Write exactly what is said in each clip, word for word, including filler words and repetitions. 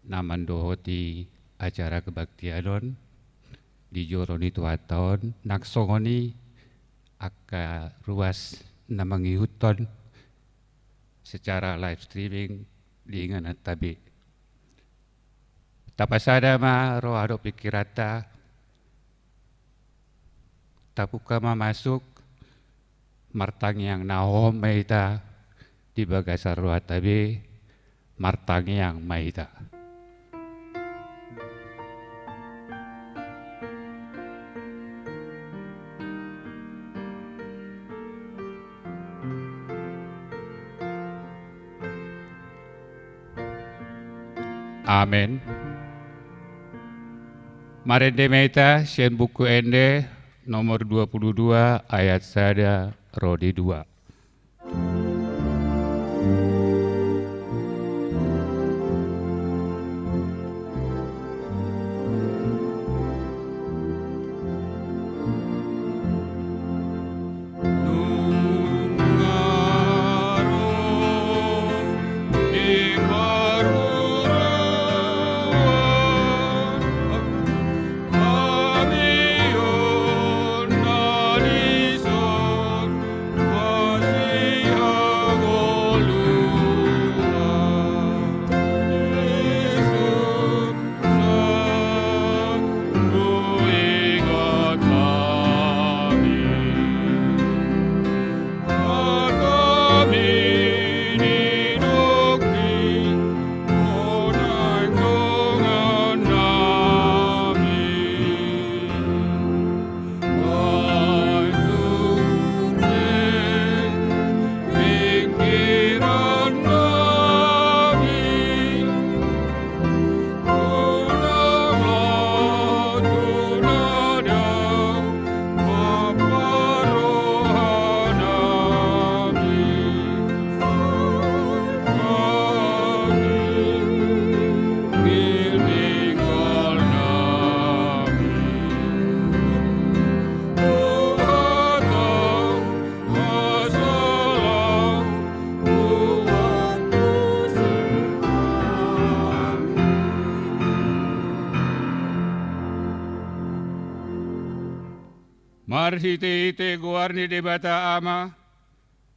na mandohoti acara kebaktian on di joro ni Tuhanta on, nang songon i angka ruas na mangihuthon secara live streaming di ingananta be. Tapasada ma roha dohot pingkiranta, tabuka ma masuk, martangiang na hohom ma hita di bagasan rohanta be, martangiang ma hita. Amen. Marende ma hita sian Buku Ende nomor dua puluh dua ayat sada ro di dua. Marhitehite goar ni Debata Ama,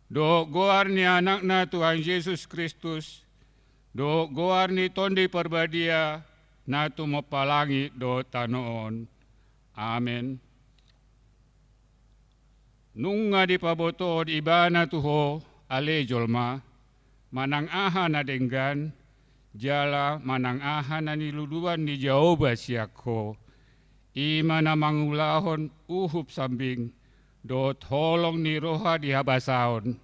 dohot goar ni Anakna Tuhan Jesus Kristus, dohot goar ni Tondi Parbadia, na tumompa langit dohot tano on. Amen. Nunga dipabotohon Ibana tu ho, ale jolma, manang aha na denggan, jala manang aha na niluluan ni Jahowa sian ho. I ma na mangulahon uhum sambing dohot holong ni roha di habasaon,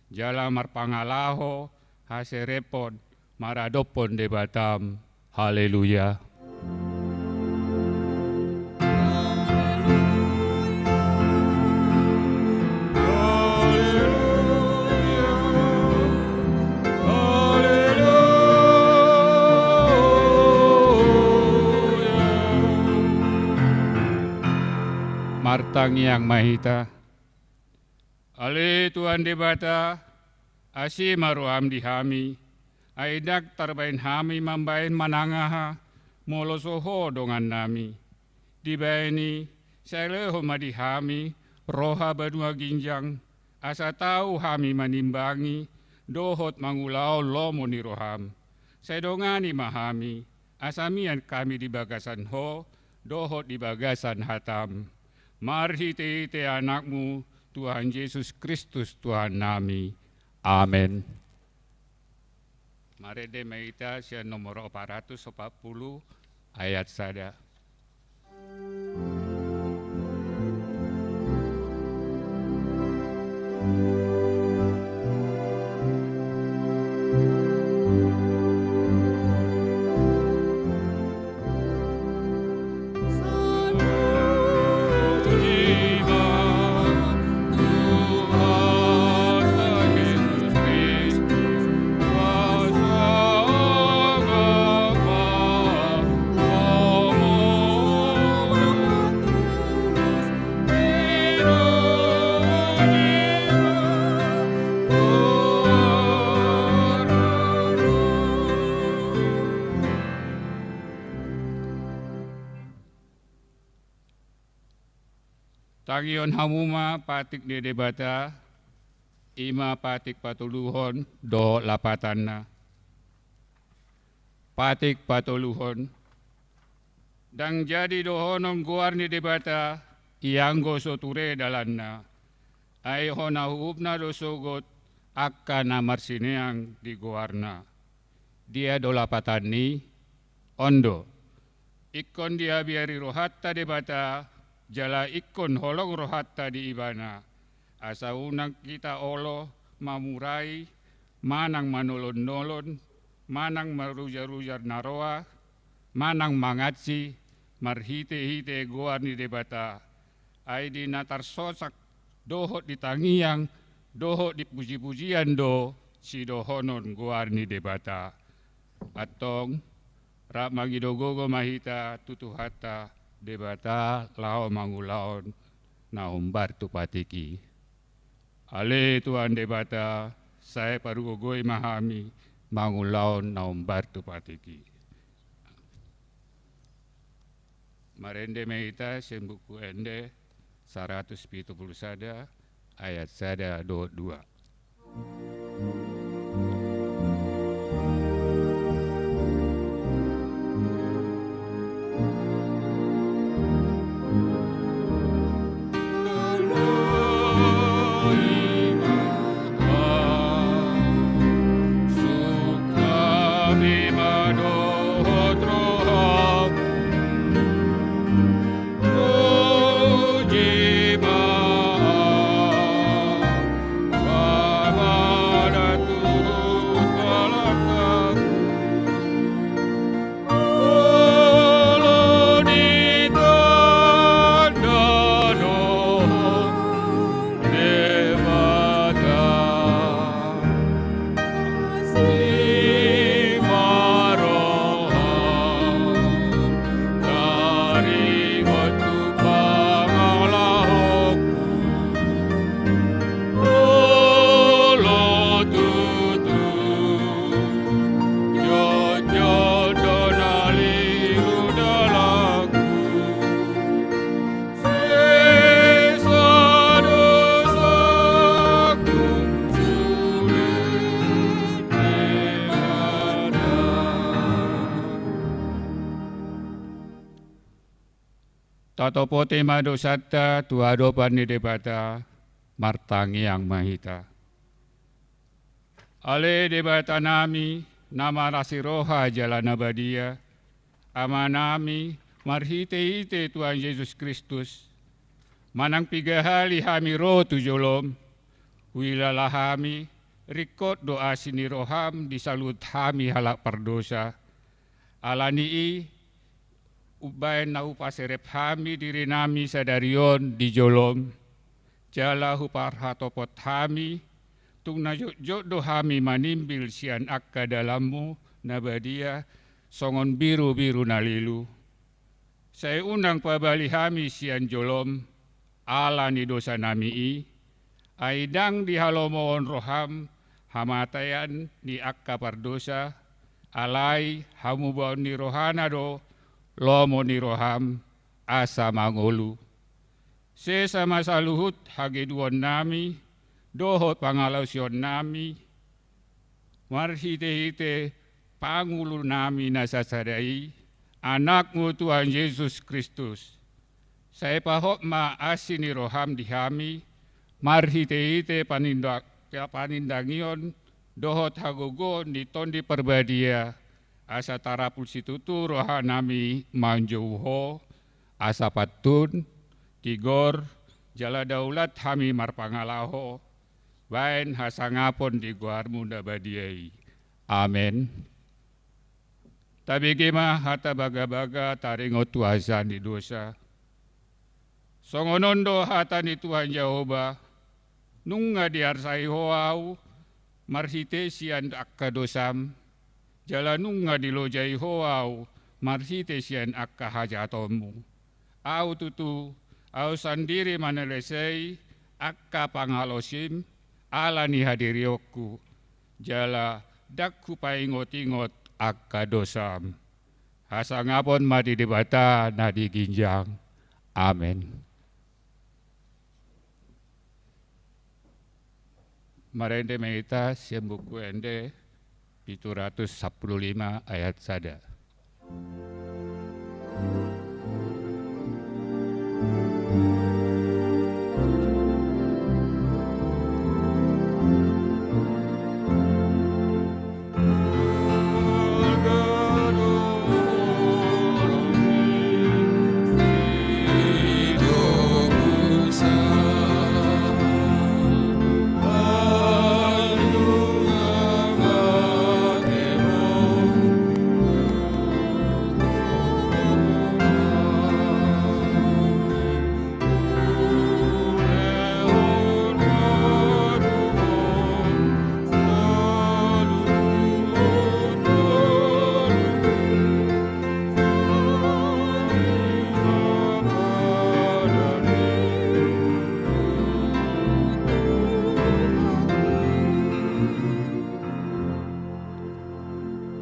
jala marpangalaho haserepon maradophon Debatam. Haleluya. Martangiang ma hita. Ale Tuhan Debata, asi ma roham di hami, ai ndang tarbahen hami mambahen manang aha, molo so ho dongannami. Dibahen i, sai lehon ma di hami roha banua ginjang, asa tau hami manimbangi dohot mangulahon lomo ni roham. Sai dongani ma hami, asa mian hami di bagasan ho dohot di bagasan hatam. Marhitehite Anakmu, Tuhan Jesus Kristus, Tuhannami. Amen. Marende ma hita sian nomor opat ratus opat puluh ayat sada. Tangihon hamu ma patik ni Debata, i ma patik patoluhon dohot lapatanna. Patik patoluhon. Ndang jadi dohonon goar ni Debata, ianggo so ture dalanna. Ai hona uhumna do sogot angka na marsineang di goarna. Dia do lapatanni? On do. Ingkon diabiari rohanta Debata, jala ingkon holong rohanta di Ibana. Asa unang hita olo mamurai, manang manolon-nolon, manang marujar-ujar na roa, manang mangansi, marhite-hite goar ni Debata. Ai di na tarsosak, dohot di tangiang, dohot di puji-pujian do sidohonon goar ni Debata. Antong, rap mangido gogo ma hita tu Tuhanta Debata laho mangulahon na hombar tu patik i. Ale Tuhan Debata, sai pargogoi ma hami mangulahon na hombar tu patik i. Marende ma hita sian Buku Ende saratus pitu pulu sada, ayat sada dohot dua. Tatopoti ma dosanta tu adopan ni Debata, martangiang ma hita. Ale Debata nami, na marasi roha jala na badia, Ama nami, marhite-hite Tuhan Jesus Kristus, manang piga hali hami ro tu jolom, huilala hami, ringkot do asi ni roham di saluhut hami halak pardosa. Alani i, umbaen na hupaserep hami diri nami sadari on di jolom, jala huparhatopot hami, tung na jotjot do hami manimbil sian angka dalanmu na badia, songon birubiru na lilu. Sai unang pabali hami sian jolom, ala ni dosa nami i, ai ndang dihalomohon roham hamatean ni angka pardosa, alai hamubaon ni rohana do lomo ni roham asa mangolu. Sesa ma saluhut hagedon nami, dohot pangalaosion nami, marhite-hite pangulu nami na sasada i, Anakmu Tuhan Jesus Kristus. Sai pahot ma asi ni roham di hami, marhite-hite paninda-, panindangion, dohot hagogoon ni Tondi Parbadia, asa tarapul situtu roha nami manjou Ho, asa pantun, tigor, jala daulat hami marpangalaho, baen hasangapon di goarmu na badia i. Amen. Tabege ma hata bagabaga taringot tu hasesaan ni dosa. Songon on do hata ni Tuhan Jahowa, nunga diarsai Ho ahu marhite sian angka dosam, jala nunga dilojai Ho ahu marhite sian angka hajahatonmu. Ahu tutu, ahu sandiri manalesei angka pangalaosim ala ni hadirionku, jala ndang hupaingot-ingot angka dosam. Hasangapon ma di Debata na di ginjang. Amen. Marende ma hita sian Buku Ende pitu ratus sampulu lima ayat sada.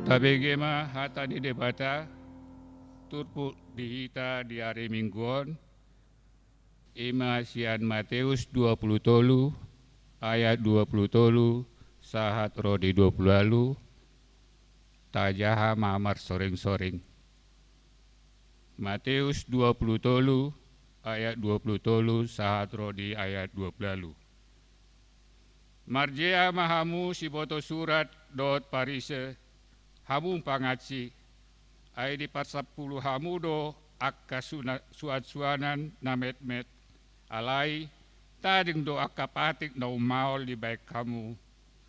Tabege ma hata ni Debata turpuk di hita di ari Minggu on, i ma sian Mateus dua pulu tolu ayat dua pulu tolu sahat ro di dua pulu ualu. Tajaha ma marsoring-soring. Mateus dua pulu tolu ayat dua pulu tolu sahat ro di ayat dua pulu ualu. Marjea ma hamu siboto surat dohot Parise, hamu pangansi, ai diparsampulu hamu do angka suna-, suan-suanan na metmet. Alai tading do angka patik na ummaol dibaen hamu,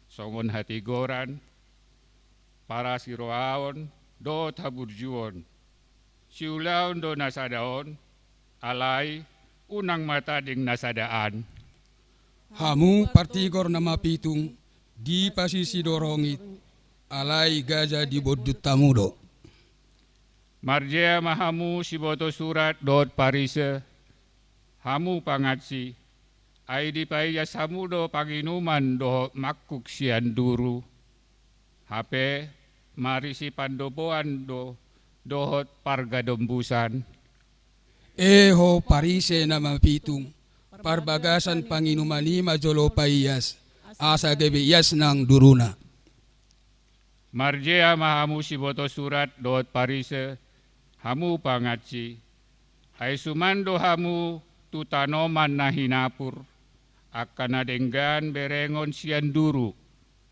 songon hatigoran, parasirohaon dohot haburjuon. Siulaon do na sada on, alai unang ma tading na sada an. Hamu partigor na mapitung, dipasisi do rongit, alai gaja dibondut hamu do. Marjea ma hamu siboto surat dohot Parise, hamu pangansi, ai dipaias hamu do panginuman dohot mangkuk sian duru, hape marisi pandopoan do dohot pargadombusan. E ho Parise na mapitung, parbagasan panginuman i ma jolo paias, asa gabe ias nang duruna. Marjea ma hamu siboto surat dohot Parise, hamu pangansi, ai suman do hamu tu tanoman na hinapur, angka na denggan berengon sian duru,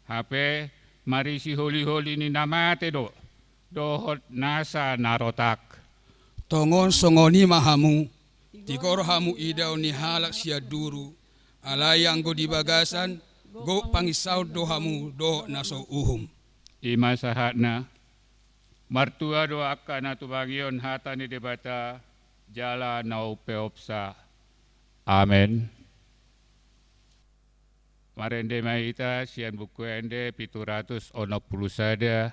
hape marisi holiholi ni na mate do, dohot nasa na rotak. Tongon songon i ma hamu, tigor hamu idaon ni halak sian duru, alai anggo di bagasan, gok panginsaon do hamu dohot na so uhum. I ma sahatna. Martua do angka na tumangihon hata ni Debata, jala na umpeopsa. Amen. Marende ma hita sian Buku Ende pitu ratus onom pulu sada,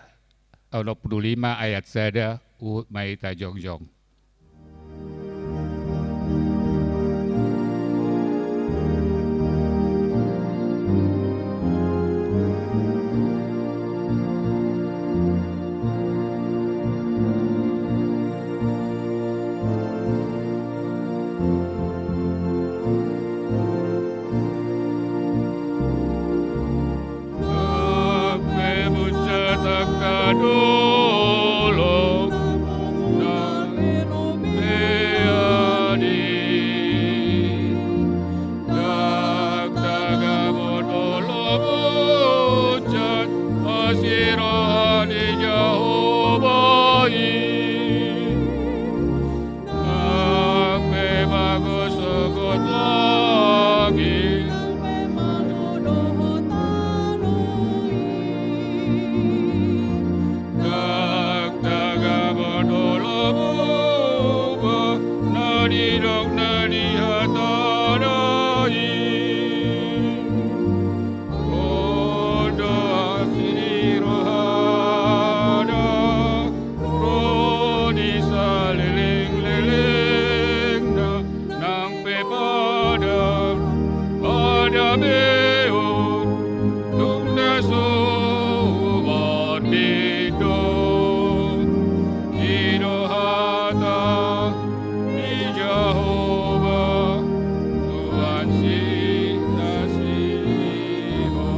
onom pulu lima ayat sada, huhut ma hita jongjong. Nang pe bunsat angka dolok, nang pe adi, nang tagamon olo bunsat asi roha ni Jahowa i. Nang pe bagas sogot langit, nang pe mardohot tano i, nang tagamon olo buba na nidok na nihatana i. Poda asi ni rohana, ro di salelenglelengna, nang pe pada, pada beot, tung na so marpindo i do hata ni Jahowa, Tuhan si na sihol.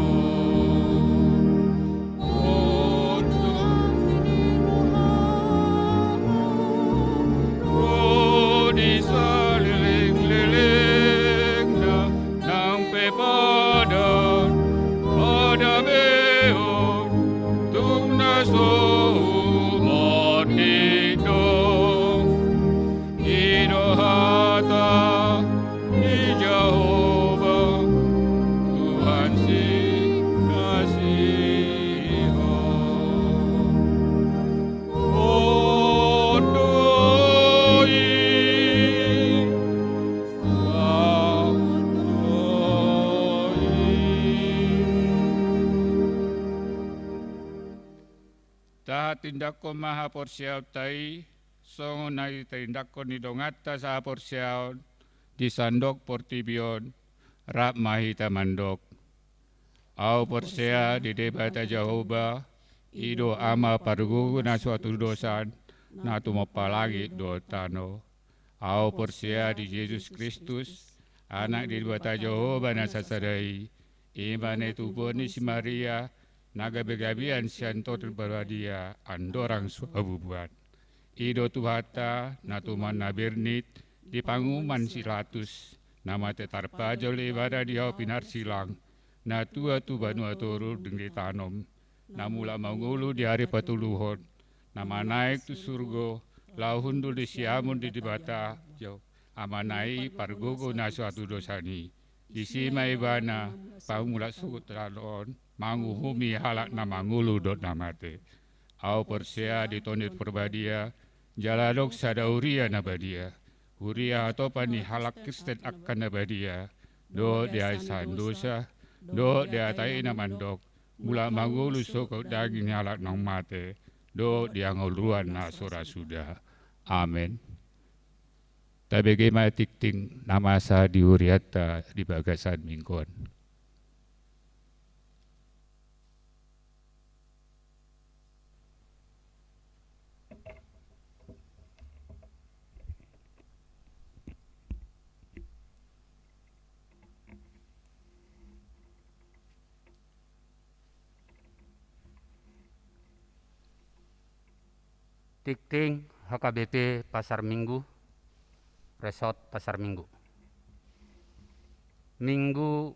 Tindanghon ma haporseaonta i, songon na tindanghon ni donganta sahaporseaon di sandok portibi on, rap ma hita mandok: Ahu porsea di Debata Jahowa, i do Ama pargogo na so hatudosan, na tumompa langit dohot tano. Ahu porsea di Jesus Kristus, Anak ni Debata Jahowa na sasada i, i ma na itubuhon ni si Maria, na gabe gabean sian Tondi Parbadia, andorang so habubuhan. I do Tuhanta, na tumangihon na bernit di panguhuman si Pilatus, na mate tarpajal ibana di hau pinarsilang, na tua tu banua toru dung ditanom, na mulak mangolu di ari patoluhon, na manaek tu surgo, laho hundul di siamun ni Debata, jo, Amana i pargogo na so hatudosan i. Disi ma ibana pamulak suhut tano on, manguhumi halak na mangolu dohot na mate. Ahu porsea di Tondi Parbadia, jala adong sada huria na badia, huria hatopan ni halak Kristen angka na badia, dohot di hahisaan dosa, dohot di hata i na mandok, mulak mangolu sogot daging ni halak naung mate, dohot di hangoluan na so ra suda. Amen. Tabege ma tingting na masa di hurianta di bagasan minggu on. Tingting H K B P Pasar Minggu, Resort Pasar Minggu. Minggu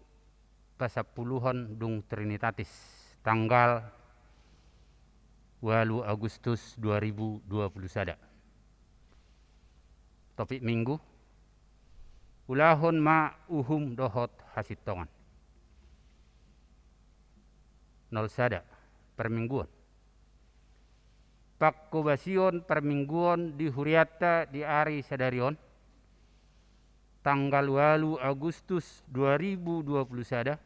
pasampuluhon dung Trinitatis, tanggal ualu Agustus dua ribu dua puluh sada. Topik minggu: Ulahon ma uhum dohot hasintongan. Nol sada, parmingguon. Pangkobasion parmingguon di hurianta di ari sadari on, tanggal ualu Agustus dua ribu dua puluh sada,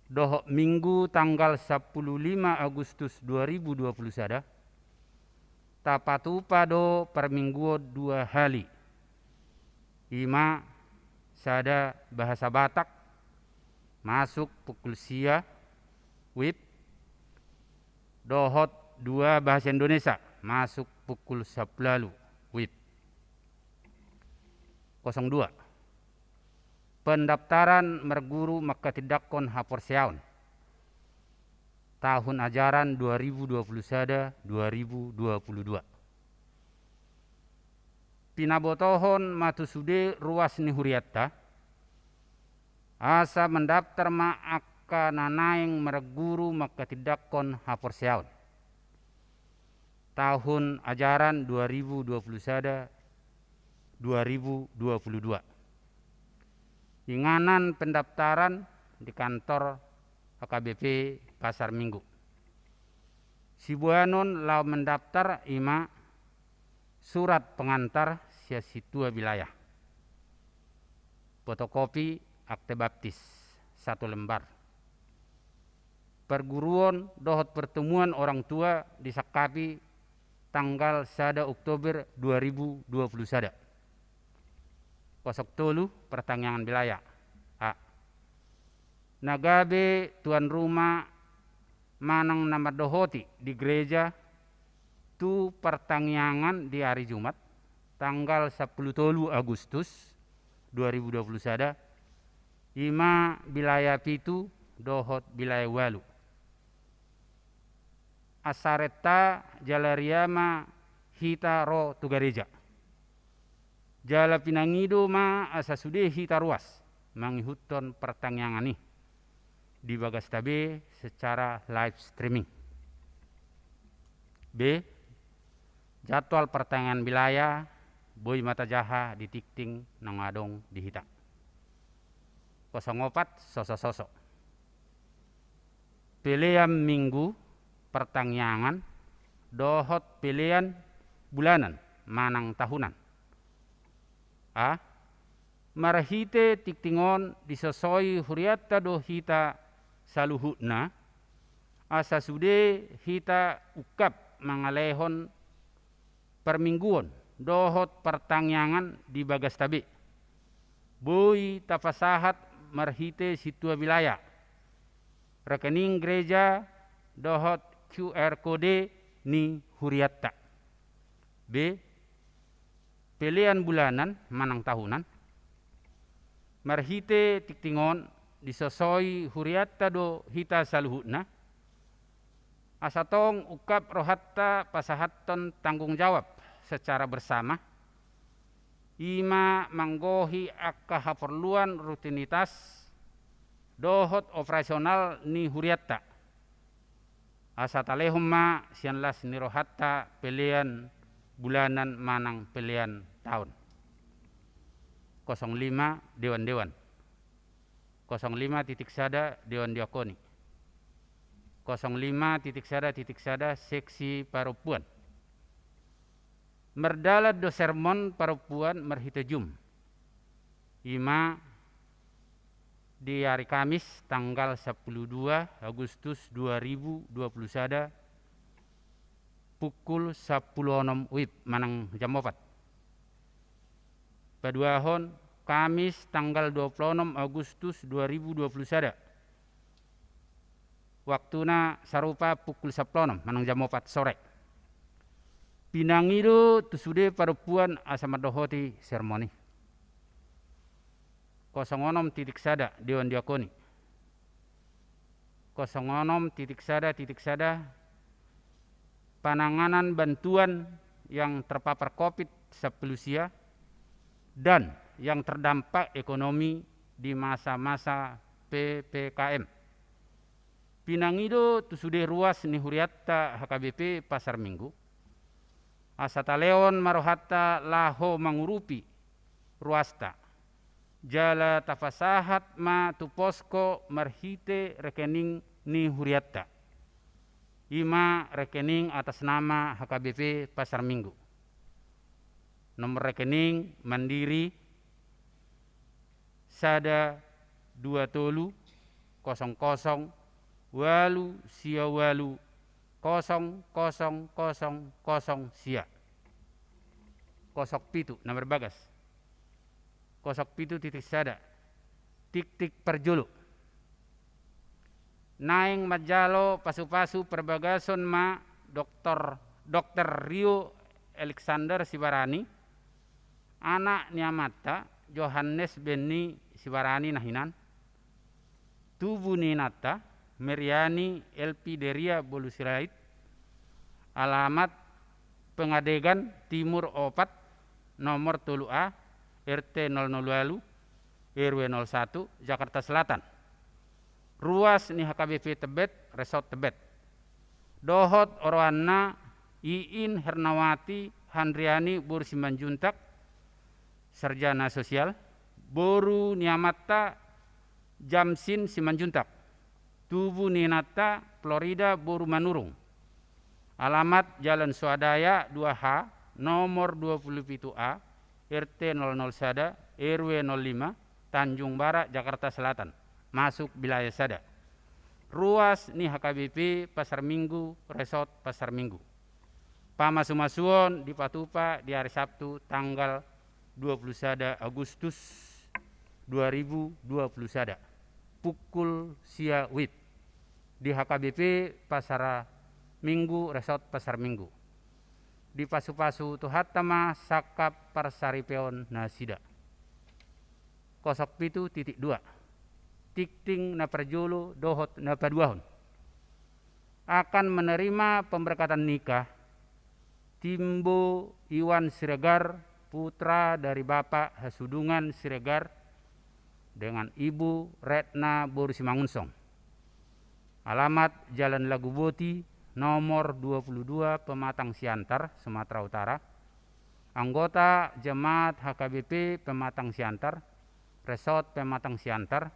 dohot Minggu tanggal sampulu lima Agustus dua ribu dua puluh sada, tapatupa do parmingguon dua hali. I ma sada bahasa Batak, masuk pukul sia, wib, dohot dua bahasa Indonesia, masuk pukul sampulu ualu, wib. Kosong dua. Pendaftaran marguru manghatindanghon haporseaon tahun ajaran dua ribu dua puluh sada dua ribu dua puluh dua. Pinabotohon ma tu sude ruas ni hurianta, asa mandaftar ma angka na naeng marguru manghatindanghon haporseaon tahun ajaran dua ribu dua puluh sada dua ribu dua puluh dua. Inganan pendaftaran di kantor H K B P Pasar Minggu. Siboanon laho mandaftar i ma surat pengantar sian sintua wilayah, fotokopi akte baptis satu lembar. Perguruan dohot pertemuan orang tua disangkapi tanggal sada Oktober dua ribu dua puluh sada. Kosong tolu, pertangiangan wilayah. A. Na gabe tuan rumah manang na mandohoti di gereja tu partangiangan di ari Jumat, tanggal sampulu tolu Agustus dua ribu dua puluh sada, i ma wilayah pitu dohot wilayah ualu. Asarenta jala ria ma hita ro tu gareja. Jala pinangido ma asa sude hita ruas mangihuthon partangiangan i di bagasta be secara live streaming. B. Jadwal partangiangan wilayah boi ma tajaha di tingting naung adong di hita. Kosong opat, sosososo. Pelean minggu partangiangan dohot pelean bulanan manang tahunan. A. Marhite tingting on disosoi hurianta do hita saluhutna, Asa sude hita ungkap mangalehon parmingguon dohot partangiangan di bagasta be, boi tapasahat marhite sintua wilayah, rekening gereja dohot Q R kode ni hurianta. B. Pelean bulanan manang tahunan. Marhite tingting on disosoi hurianta do hita saluhutna, asa tong ungkap rohanta pasahathon tanggung jawab secara bersama, i ma manggohi angka haporluan rutinitas dohot operasional ni hurianta. Asa talehon ma sian las ni rohanta pelean bulanan manang pelean taon. Kosong lima, dewan-dewan. Kosong lima titik sada, dewan diakoni. Kosong lima titik sada titik sada, seksi parompuan. Mardalan do sermon parompuan marhite Zoom. I ma di ari Kamis tanggal sampulu dua Agustus dua ribu dua pulu sada, pukul sampulu onom WIB manang jam opat. Paduahon, Kamis tanggal dua pulu onom Agustus dua ribu dua pulu sada, waktuna sarupa, pukul sampulu onom manang jam opat sore. Pinangido tu sude parompuan asa mandohoti sermon i. Kosong onom titik sada, dewan diakoni. Kosong onom titik sada titik sada, pananganan bantuan yang terpapar covid sampulu sia dan yang terdampak ekonomi di masa-masa P P K M. Pinangido tu sude ruas ni hurianta H K B P Pasar Minggu, asa talehon ma rohanta laho mangurupi ruasta, jala tapasahat ma tu posko marhite rekening ni hurianta, i ma rekening atas nama H K B P Pasar Minggu. Nomor rekening Mandiri sada dua tolu kosong kosong ualu sia ualu kosong kosong kosong kosong sia. Kosong pitu, na marbagas. Kosong pitu titik sada, titik parjolo. Naeng manjalo pasu-pasu parbagason ma doktor, dokter Rio Alexander Sibarani, anak ni amanta Johannes Benny Sibarani na hinan, tubu ni inanta Meriani Elpi Deria Bolu Sirait, alamat Pengadegan Timur opat, nomor tolu A, R T nol nol ualu, R W nol satu, Jakarta Selatan. Ruas ni H K B P Tebet, Resort Tebet. Dohot oroanna Iin Hernawati Handriani boru Simanjuntak, sarjana sosial, boru ni amanta Jamsin Simanjuntak, tubu ni inanta Florida boru Manurung. Alamat Jalan Swadaya dua H, nomor dua pulu pitu A, R T nol nol sada, R W nol lima, Tanjung Barat, Jakarta Selatan, masuk wilayah sada. Ruas ni H K B P Pasar Minggu, Resort Pasar Minggu. Pamasu-masuon dipatupa di ari Sabtu tanggal dua pulu sada Agustus dua ribu dua pulu sada, pukul sia WIB, di H K B P Pasar Minggu, Resort Pasar Minggu. Dipasu-pasu Tuhanta ma sangkap parsaripeon nasida. Kosong pitu titik dua, tingting na parjolo dohot na paduahon. Akan menerima pemberkatan nikah Timbo Iwan Siregar, putra dari Bapak Hasudungan Siregar, dengan Ibu Retna boru Simangunsong. Alamat Jalan Laguboti, nomor dua puluh dua, Pematang Siantar, Sumatera Utara. Anggota jemaat H K B P Pematang Siantar, Resort Pematang Siantar,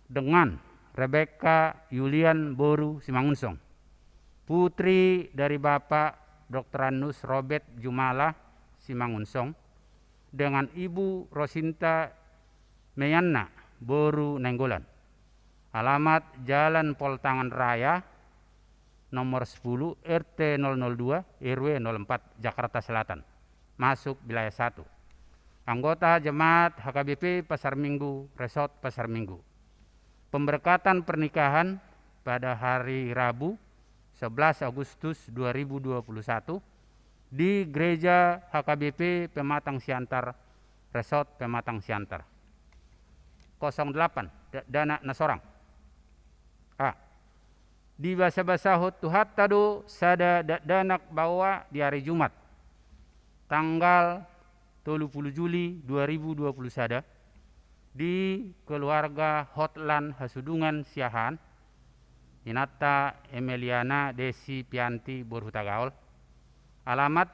dengan Rebecca Yulian boru Simangunsong, putri dari Bapak Doktorandus Robert Jumala Simangunsong, dengan Ibu Rosinta Meyanna boru Nainggolan. Alamat Jalan Poltangan Raya, nomor sepuluh, R T nol nol dua, R W nol empat, Jakarta Selatan, masuk wilayah satu. Anggota jemaat H K B P Pasar Minggu, Resort Pasar Minggu. Pemberkatan pernikahan pada hari Rabu, sebelas Agustus dua ribu dua puluh satu, di Gereja H K B P Pematang Siantar, Resort Pematang Siantar. Kosong delapan, da-, dakdanak na sorang. A. Dibasabasahon Tuhanta do sada dakdanak baoa di ari Jumat, tanggal tolu pulu Juli dua ribu dua pulu sada, di keluarga Hotlan Hasudungan Siahaan, inanta Emeliana Desi Pianti boru Hutagaol. Alamat: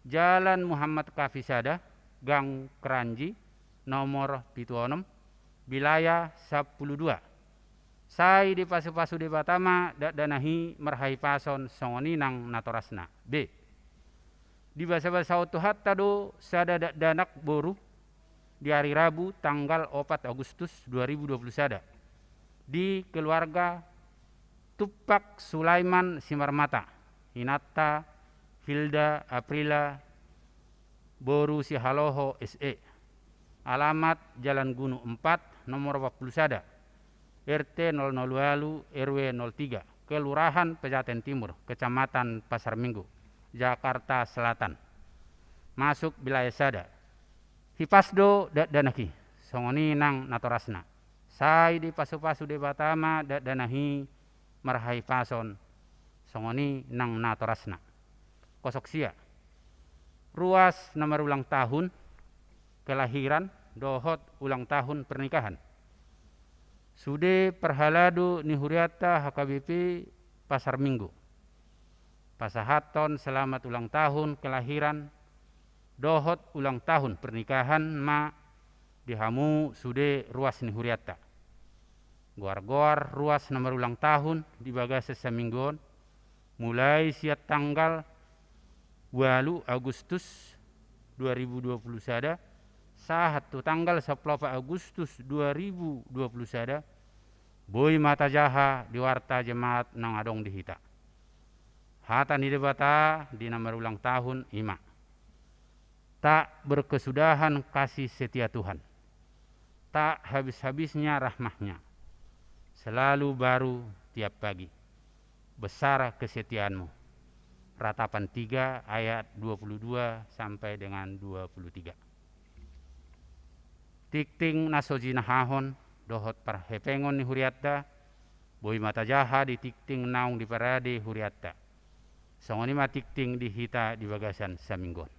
Jalan Muhammad Kafi sada, Gang Kranji, nomor pitu onom, wilayah sampulu dua. Sai dipasupasu Debata ma dakdanak i marhahipason songon i nang natorasna. B. Dibasabasahon Tuhanta do sada dakdanak boru di ari Rabu tanggal opat Agustus dua ribu dua pulu sada, di keluarga Tumpak Sulaiman Simarmata, inanta Hilda Aprila boru Sihaloho S E. Alamat: Jalan Gunu empat, nomor opat pulu sada, R T nol nol walu, R W nol tiga, Kelurahan Pejaten Timur, Kecamatan Pasar Minggu, Jakarta Selatan, masuk wilayah sada. Hipas do dakdanak i, songon i nang natorasna. Sai dipasupasu Debata ma dakdanak i marhahipason songon i nang natorasna. Kosok sia. Ruas na marulang tahun kelahiran dohot ulang tahun pernikahan. Sude parhalado ni hurianta H K B P Pasar Minggu, pasahathon selamat ulang tahun kelahiran dohot ulang tahun pernikahan ma di hamu sude ruas ni hurianta. Goar-goar ruas na marulang tahun di bagasan saminggu on, mulai sian tanggal ualu Agustus dua ribu dua puluh sada sahat tu tanggal sampulu opat Agustus dua ribu dua puluh sada, boi ma tajaha di warta jemaat naung adong di hita. Hata ni Debata di na marulang tahun i ma: Tak berkesudahan kasih setia Tuhan, tak habis-habisnya rahmat-Nya, selalu baru tiap pagi, besar kesetiaan-Mu. Ratapan tiga ayat dua puluh dua sampai dengan dua puluh tiga. Tingting na so jinahahon dohot parhepengon ni hurianta, boi ma tajaha di tingting naung diparade hurianta. Songon i ma tingting di hita di bagasan saminggu on.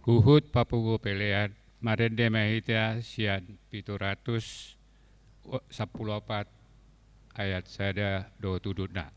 Huhut papungu pelean, marende ma hita sian pitu ratus sampulu opat ayat sada dohot udutna.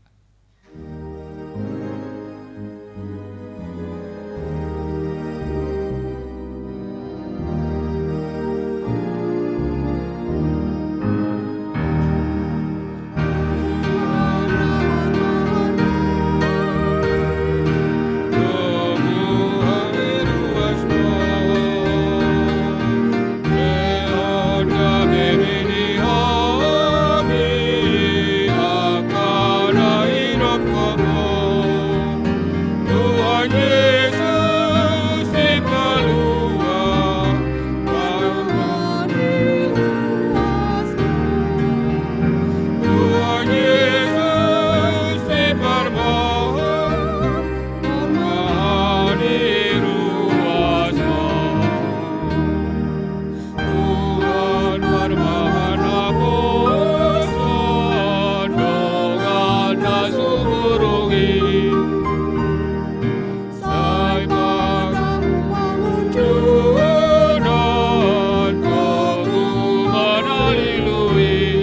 Tuhan, parmahan naposo dongan na sumurung i, sai pamangunjunan togu manalilu i.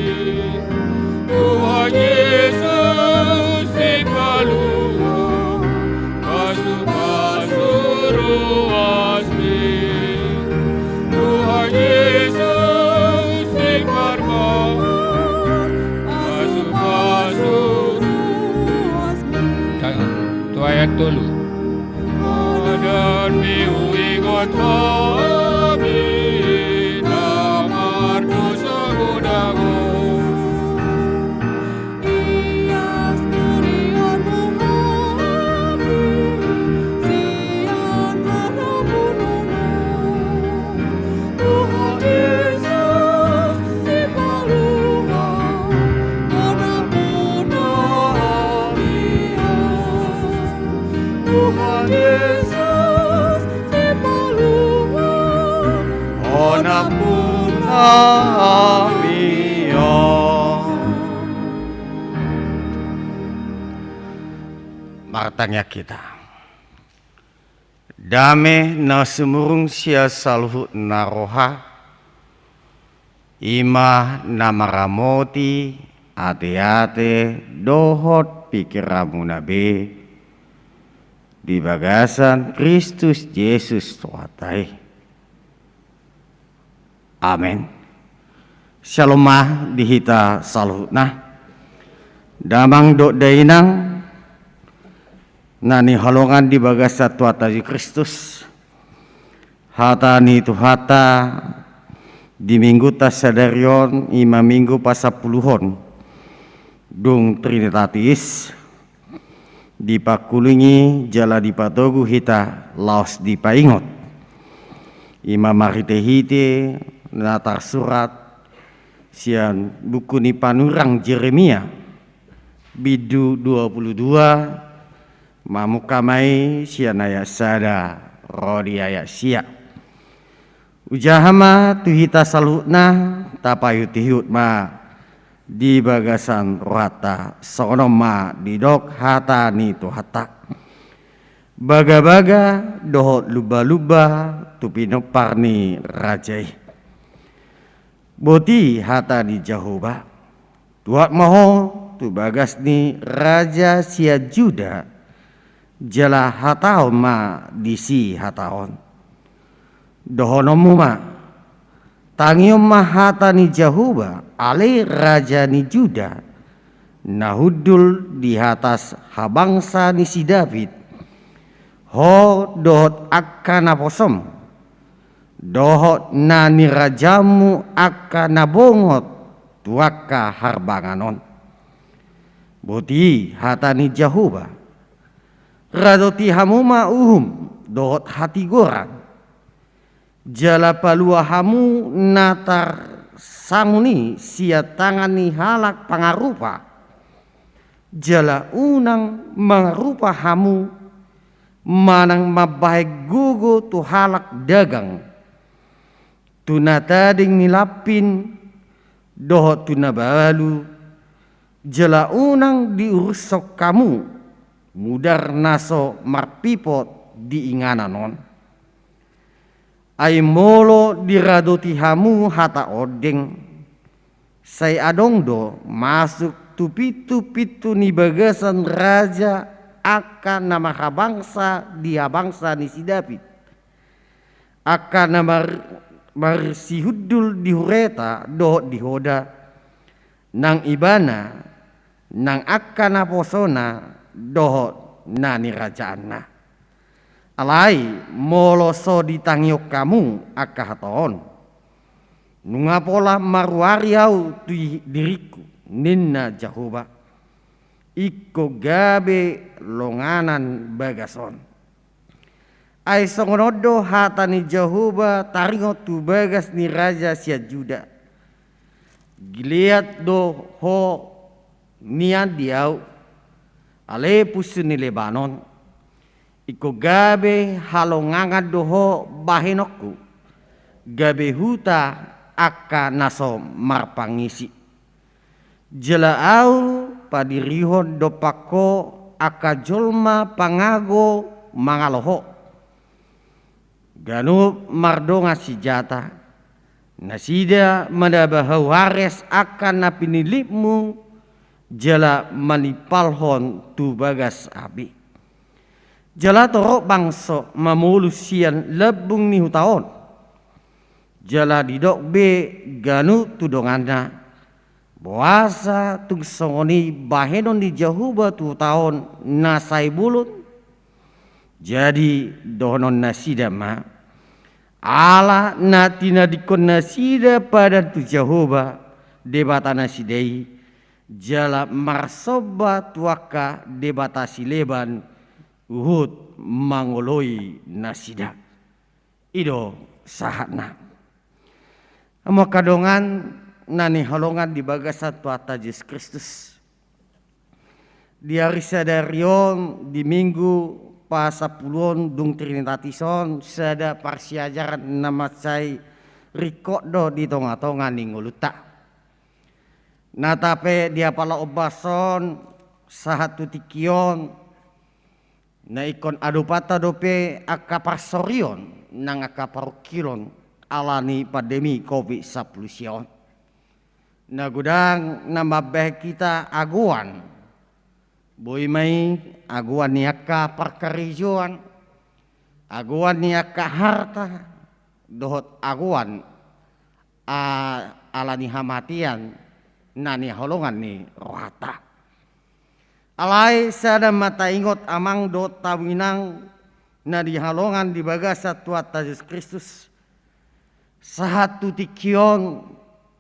Tuhan Jesus, sipalua, pasupasu ruas ni. Tuhan Jesus, siparmahan, pasupasu ruas ni. Tu ayat tolu. Padan ni huingot hami na mardosa godang on. Nampuna hami on. Martangiang hita. Dame na sumurung sian saluhut na roha, i ma na maramoti ateate dohot pingkiranmuna be di bagasan Kristus Jesus Tuhanta i. Amen. Syalom ma di hita saluhutna. Damang dohot dainang na hinaholongan di bagasan Tuhanta Jesus Kristus. Hata ni Tuhanta di minggunta sadari on, i ma minggu pasampuluhon dung Trinitatis, dipangkulingi jala dipatogu hita laos dipaingot. I ma marhitehite na tarsurat sian buku ni panurirang Jeremia, bindu dua pulu dua, mamungka ma i sian ayat sada ro di ayat sia. Hujaha ma tu hita saluhutna, tapaihutihut ma di bagasan rohanta, songon on ma didok hata ni Tuhanta. Bagabaga dohot lumbalumba tu pinompar ni raja i. Boti hata ni Jahowa. Tuat ma ho tu bagas ni raja sian Juda, jala hatahon ma disi hata on. Dohononmu ma, tangihon ma hata ni Jahowa, ale raja ni Juda, na hundul di atas habangsa ni si Daud, ho dohot angka naposom, dohot na nirajaonmu angka na bongot tu angka harbangan on. Boti hata ni Jahowa. Radoti hamu ma uhum dohot hatigoran, jala palua hamu na tarsangun i sian tangan ni halak pangarupa, jala unang mangarupa hamu manang mambahen gogo tu halak dagang, tu na tading ni lampin dohot tu na balu, jala unang diurushon hamu mudar na so marpipot di inganan on. Ai molo diradoti hamu hata ondeng, sai adong do masuk tu pintu-pintu ni bagasan raja angka na marhabangsa di habangsa ni si Daud, angka na mar-, marsihundul di hureta dohot di hoda, nang ibana, nang angka naposona dohot na nirajaonna. Alai molo so ditangihon hamu angka hata on, nunga pola maruari ahu tu diringku, ninna Jahowa, ingkon gabe longanan bagas on. Ai songon on do hata ni Jahowa taringot tu bagas ni raja sian Juda. Gilead do ho nian di ahu, ale punsu ni Lebanon. Ingkon gabe halongangan do ho bahenonku, gabe huta angka na so marpangisi. Jala ahu padirihon dompak ho angka jolma pangago mangalo ho. Ganup mardongan sinjata, nasida manaba hau hares angka na pinillitmu, jala manimpalhon tu bagas api. Jala torop bangso mamolus sian lambung ni huta on. Jala didok be ganup tu donganna, boasa tung songon i bahenon ni Jahowa tu huta on na sai bolon? Jadi dohonon nasida ma, ala na tinadingkon nasida padan tu Jahowa, Debata nasida i, jala marsomba tu angka debata sileban, huhut mangoloi nasida. I do sahatna. Hamu angka dongan na hinaholongan di bagasan Tuhanta Jesus Kristus. Di ari sadari on, di minggu pasampuluhon dung Trinitatis on, sada parsiajaran na mansai ringkot do di tonga-tonga ni ngolunta. Nata pe di apala ombas on, sahat tu tingki on, na ingkon adopanta dope angka parsorion nang angka parungkilon ala ni pandemi covid sampulu sia on. Na godang na mambahen hita agoan. Boi ma i agoan ni angka parkarejoan, agoan ni angka harta, dohot agoan, a, ala ni hamatean na nihaholongan ni rohanta. Alai sada ma taingot amang dohot hamu inang na nihaholongan di bagasan Tuhanta Jesus Kristus. Sahat tu tingki on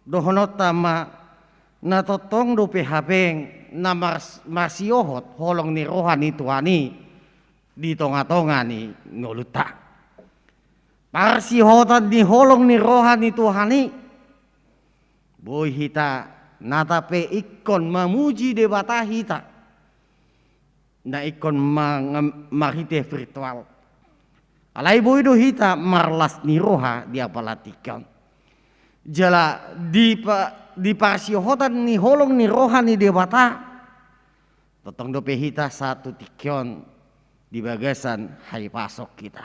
dohononta ma, na tongtong dope hape na mars-, marsiohot holong ni roha ni Tuhan i di tonga-tonga ni ngolunta. Parsiohotan ni holong ni roha ni Tuhan i, boi hita nata pe ingkon mamuji Debata hita. Na ingkon mang-, marhite virtual. Alai boi do hita marlas ni roha di apala tingki on. Jala di pa-, di parsiohotan ni holong ni roha ni Debata, tongtong dope hita sahat tu tingki on di bagasan hahipason hita.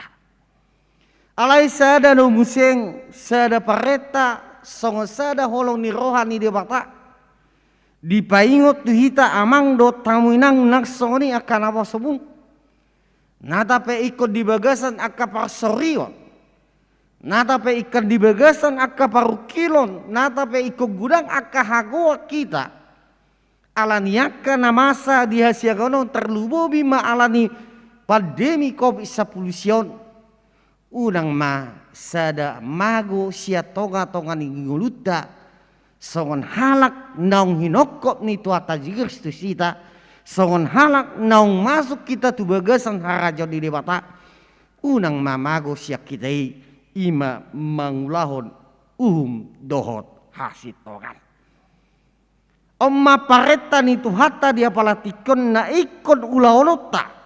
Alai sada do muse, sada parenta, songon sada holong ni roha ni Debata. Dipaingot tu hita amang dohot hamu inang nang songon i angka naposobulung. Nata pe ingkon di bagasan angka parsorion. Nata pe ingkon di bagasan angka parungkilon. Nata pe ingkon godang angka hagoan hita. Ala ni angka na masa di hasiangan on, tarlumobi ma ala ni pandemi covid sampulu sia on. Unang ma sada mago sian tonga-tonga ni ngolunta, songon halak naung hinongkop ni Tuhanta Jesus Kristus hita, songon halak naung masuk hita tu bagasan harajaon ni Debata, unang ma mago sian hita i, i ma mangulahon uhum dohot hasintongan. On ma parenta ni Tuhanta di apala tingki on na ingkon ulahononta.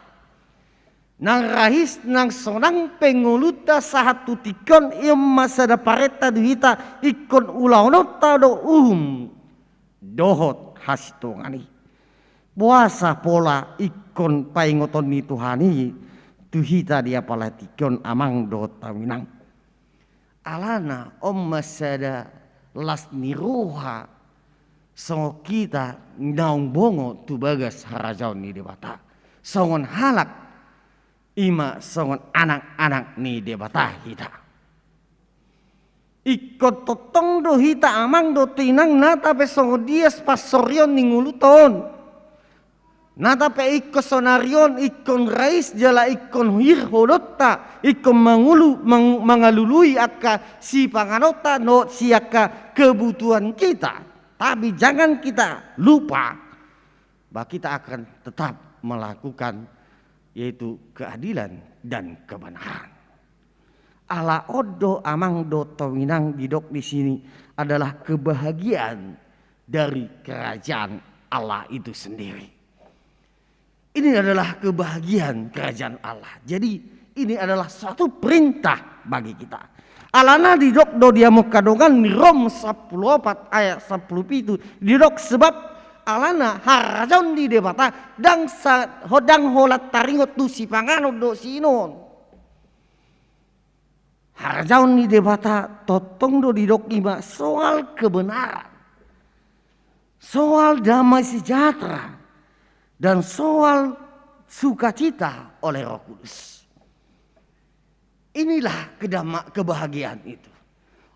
Nang rahis nang sonang pe ngolunta sahat tu tingki on, i on ma sada parenta di hita ingkon ulahononta do uhum dohot hasintongan i. Boasa pola ingkon paingoton ni Tuhan i tu hita di apala tingki on amang dohot hamu inang. Alana on ma sada las ni roha songon hita naung bongot tu bagas harajaon ni Debata. Songon halak, i ma songon anak-anak ni Debata hita. Ingkon tongtong do hita amang dohot inang nata pe songon dia parsorion ni ngolunta on. Nata pe ingkon saonari on ingkon rais jala ingkon hir holonta, ingkon mangulu-, mang-, mangalului angka sipanganonta dohot sian angka kebutuhan kita. Tapi jangan kita lupa bahwa kita akan tetap melakukan yaitu keadilan dan kebenaran. Ala on do amang dohot hamu inang didok di sini adalah kebahagiaan dari kerajaan Allah itu sendiri. Ini adalah kebahagiaan kerajaan Allah. Jadi, ini adalah suatu perintah bagi kita. Alana didok do di Hamu Angka Dongan di Rom sampulu opat ayat sampulu pitu, didok sebab alana harajaon ni Debata ndang sa-, ho-, ndang holan taringot tu sipanganon dohot siinumon. Harajaon ni Debata tongtong do didok i ma soal kebenaran, soal damai sejahtera, dan soal sukacita oleh Roh Kudus. Inilah kedama-, kebahagiaan itu.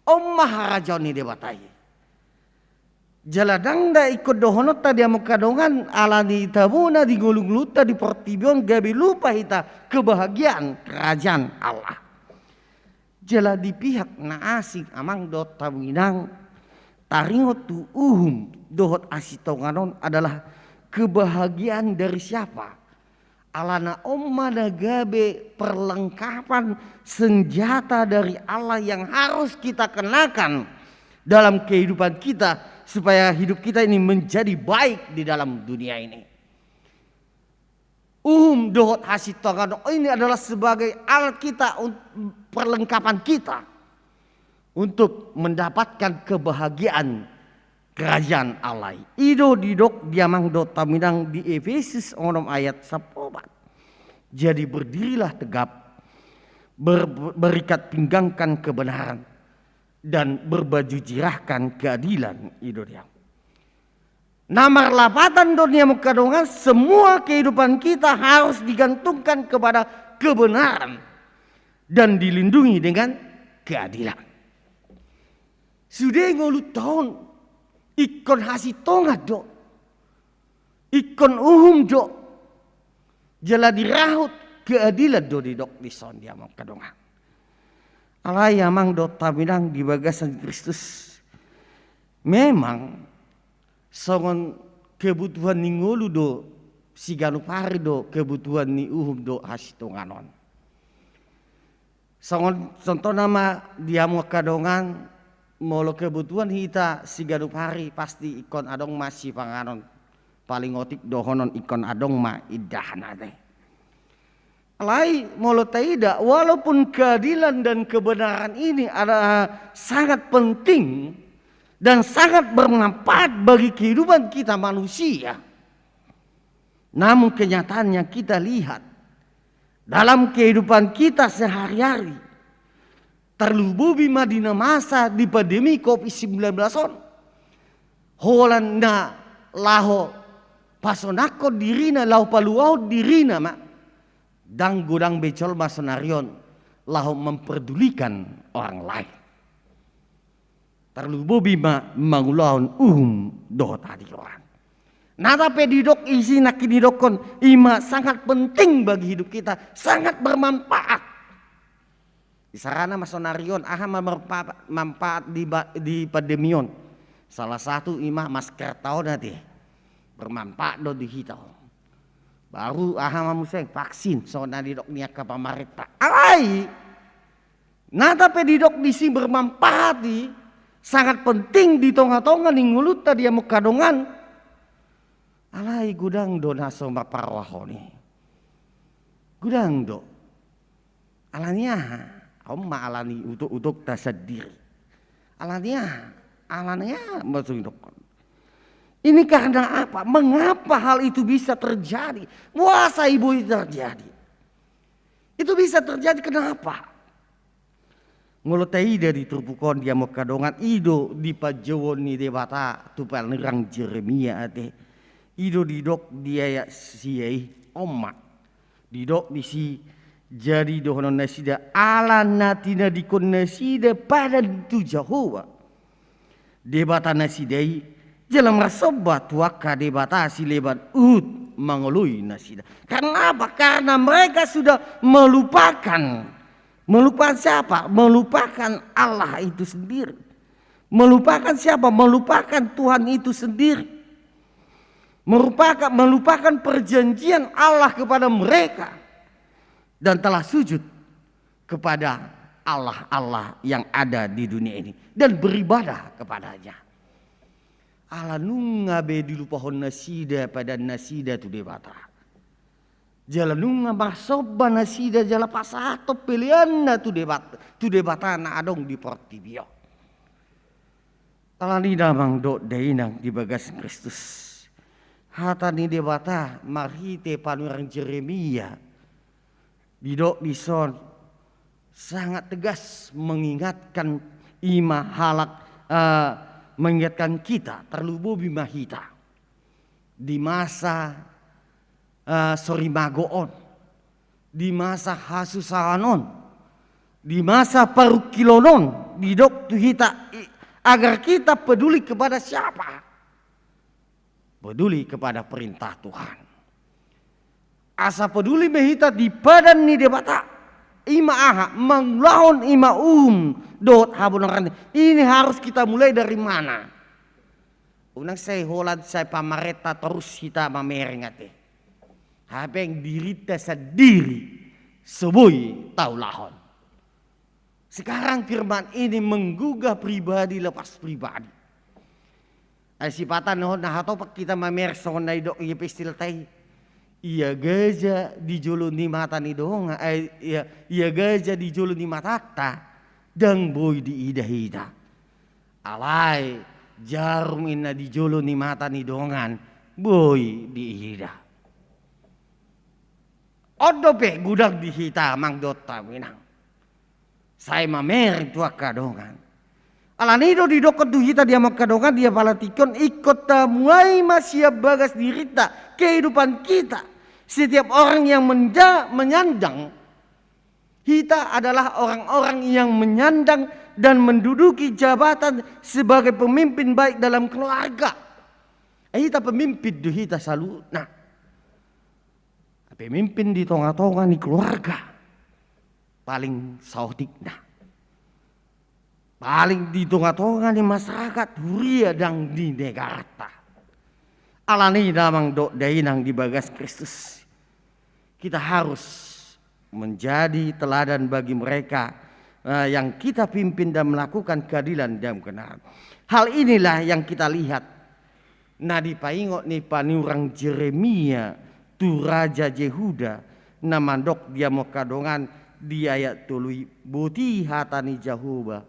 On ma harajaon ni Debata i. Jala ndang da ingkon dohononta di Hamu Angka Dongan, ala ni tabona di ngolu-ngolunta di portibi on gabe lupa hita kebahagiaan kerajaan Allah. Jala di pihak na asing amang dohot hamu inang, taringot tu uhum dohot hasintongan on adalah kebahagiaan dari siapa? Alana on ma na gabe perlengkapan senjata dari Allah yang harus kita kenakan dalam kehidupan kita, supaya hidup kita ini menjadi baik di dalam dunia ini. Uhum dohot hasintongan on ini adalah sebagai alat kita un-, perlengkapan kita untuk mendapatkan kebahagiaan kerajaan Allah i. I do didok di amang dohot hamu inang di Efesus onom ayat sampulu opat. Jadi berdirilah tegap, ber-, berikat pinggangkan kebenaran, dan berbaju jirahkan keadilan. I do dia. Na marlapatan do nian angka dongan, semua kehidupan kita harus digantungkan kepada kebenaran dan dilindungi dengan keadilan. Sude ngolunta on ingkon hasintongan do, ingkon uhum do, jala dirahut keadilan do didok dison di amang angka dongan. Alai amang dohot hamu inang di bagasan Kristus, memang songon kebutuhan ni ngolu do, siganup ari do kebutuhan ni uhum dohot hasintongan on. Songon contohna ma di hamu angka dongan, molo kebutuhan hita siganup ari pasti ingkon adong ma sipanganon, paling otik dohonon ingkon adong ma indahan ate. Alai molo taida, walaupun keadilan dan kebenaran ini adalah sangat penting dan sangat bermanfaat bagi kehidupan kita manusia, namun kenyataannya kita lihat dalam kehidupan kita sehari-hari, terlubobi ma di na masa di pandemi covid sembilan belas on, holan na laho pasonangkon dirina, laho paluahon dirina ma, ndang godang be jolma sonari on laho memperdulikan orang lain. Terlubobi ma mangulahon uhum dohot hatigoran. Nata pe didok disi nangkin didokkon, i ma sangat penting bagi hidup kita, sangat bermanfaat. Isarana ma sonari on, aha ma berpa-, manfaat di ba-, di pandemi on? Salah satu i ma maskerta on ate. Bermanfaat do di hita on. Baru aha ma muse, vaksin, songon na didok ni angka pamarenta. Alai nata pe didok disi bermanfaat i, sangat penting di tonga-tonga ni ngolunta di hamu angka dongan. Alai godang do na so marparohahon i. Godang do. Alani aha? On ma alani utok-utokta sandiri. Alani aha? Alani aha ma so didokkon? Ini karena apa? Mengapa hal itu bisa terjadi? Boasa i boi terjadi? Itu bisa terjadi kenapa? Molo taida di turpuk on di hamu angka dongan, i do di panjouon ni Debata tu panurirang Jeremia ate. I do didok di ayat sia i, on ma didok disi, jadi dohonon nasida ala na tinadingkon nasida padan tu Jahowa Debata nasida i, jala marsomba tu angka debata sileban uhum mangoloi nasida. Karena apa? Karena mereka sudah melupakan. Melupakan siapa? Melupakan Allah itu sendiri. Melupakan siapa? Melupakan Tuhan itu sendiri. Merupakan, melupakan perjanjian Allah kepada mereka. Dan telah sujud kepada allah-allah yang ada di dunia ini dan beribadah kepadanya. Ala nunga be dilupahon nasida padan nasida tu Debata. Jala nunga marsomba nasida jala pasahathon peleanna tu Debat-, tu debata na adong di portibi on. Alani damang dohot dainang di bagasan Kristus, hata ni Debata marhite panurirang Jeremia didok dison sangat tegas mengingatkan i ma halak, eh, mengingatkan kita, terlubobi ma hita di masa, eh, sorimago on, di masa hasusahan on, di masa parungkilon on, didok tu hita i, agar kita peduli kepada siapa? Peduli kepada perintah Tuhan. Asa peduli ma hita di padan ni Debata. I ma aha? Mangulahon i ma uhum dohot habonaran. Ini harus kita mulai dari mana? Unang sai holan sai pamarenta torus hita mamereng ate. Hape dirinta sandiri so boi taulahon. Sekarang firman ini menggugah pribadi lepas pribadi. Ai sipata na hot na hatop hita mamereng songon na didok i epistelta i. Ia gaja di jolo ni mata ni dongan, ai ia, ia gaja di jolo ni matanta. Ndang boi diida hita. Alai jarum i na di jolo ni mata ni dongan boi diida. On dope godang di hita amang dohot hamu inang. Sai mamereng tu angka dongan. Alani do didokkon tu hita di hamu angka dongan di apala tingki on, ingkon tamuai ma sian bagas dirinta kehidupan kita. Setiap orang yang menja-, menyandang, kita adalah orang-orang yang menyandang dan menduduki jabatan sebagai pemimpin baik dalam keluarga. Eh, hita pemimpin do hita saluhutna. Pemimpin di tonga-tonga ni keluarga. Paling saotikna. Paling di tonga-tonga ni masyarakat, huria, ndang di negaranta. Alani damang dohot dainang di bagas Kristus, kita harus menjadi teladan bagi mereka, eh, yang kita pimpin dan melakukan keadilan dan kebenaran. Hal inilah yang kita lihat na dipaingot ni panurirang Jeremia tu raja Jehuda, na mandok di hamu angka dongan di ayat tolu i, boti hata ni Jahowa.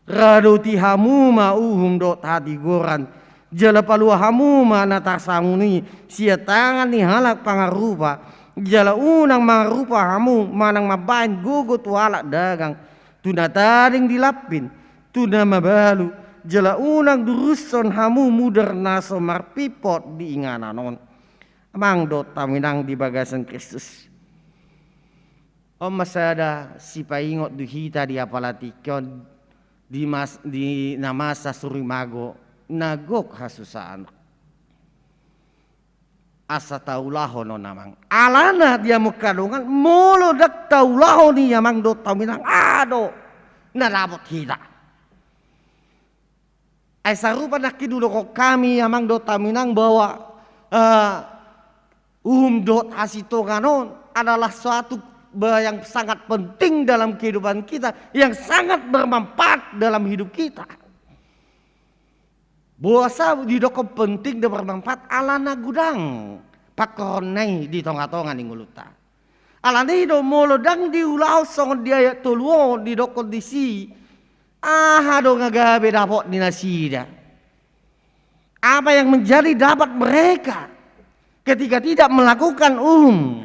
Radoti hamu ma uhum dohot hatigoran, jala palua hamu ma na tarsangun i sian tangan ni halak pangarupa, jala unang mangarupa hamu manang mambahen gogo tu halak dagang, tu na tading di lampin, tu na mabalu, jala unang durushon hamu mudar na so marpimpot di inganan on. Amang dohot hamu inang di bagasan Kristus. On ma sada sipaingot tu hita di apala tingki on, di mas-, di na masa sorimago, na gok hasusaan. Asa taulahon on amang. Alana di hamu angka dongan, molo ndang taulahon i amang dohot hamu inang, aha do na dapot hita? Ai sarupa nangkin hudokkon hami amang dohot hamu inang bahwa, eh, uhum dohot hasintongan on adalah suatu ba-, yang sangat penting dalam kehidupan kita, yang sangat bermanfaat dalam hidup kita. Boasa didokkon penting dan bermanfaat? Alana godang pangkorhonna i di tonga-tonga ni ngolunta. Alani do molo ndang diulahon songon di ayat tolu on didokkon disi, aha do na gabe dapot ni nasida? Apa yang menjadi dapat mereka ketika tidak melakukan uhum,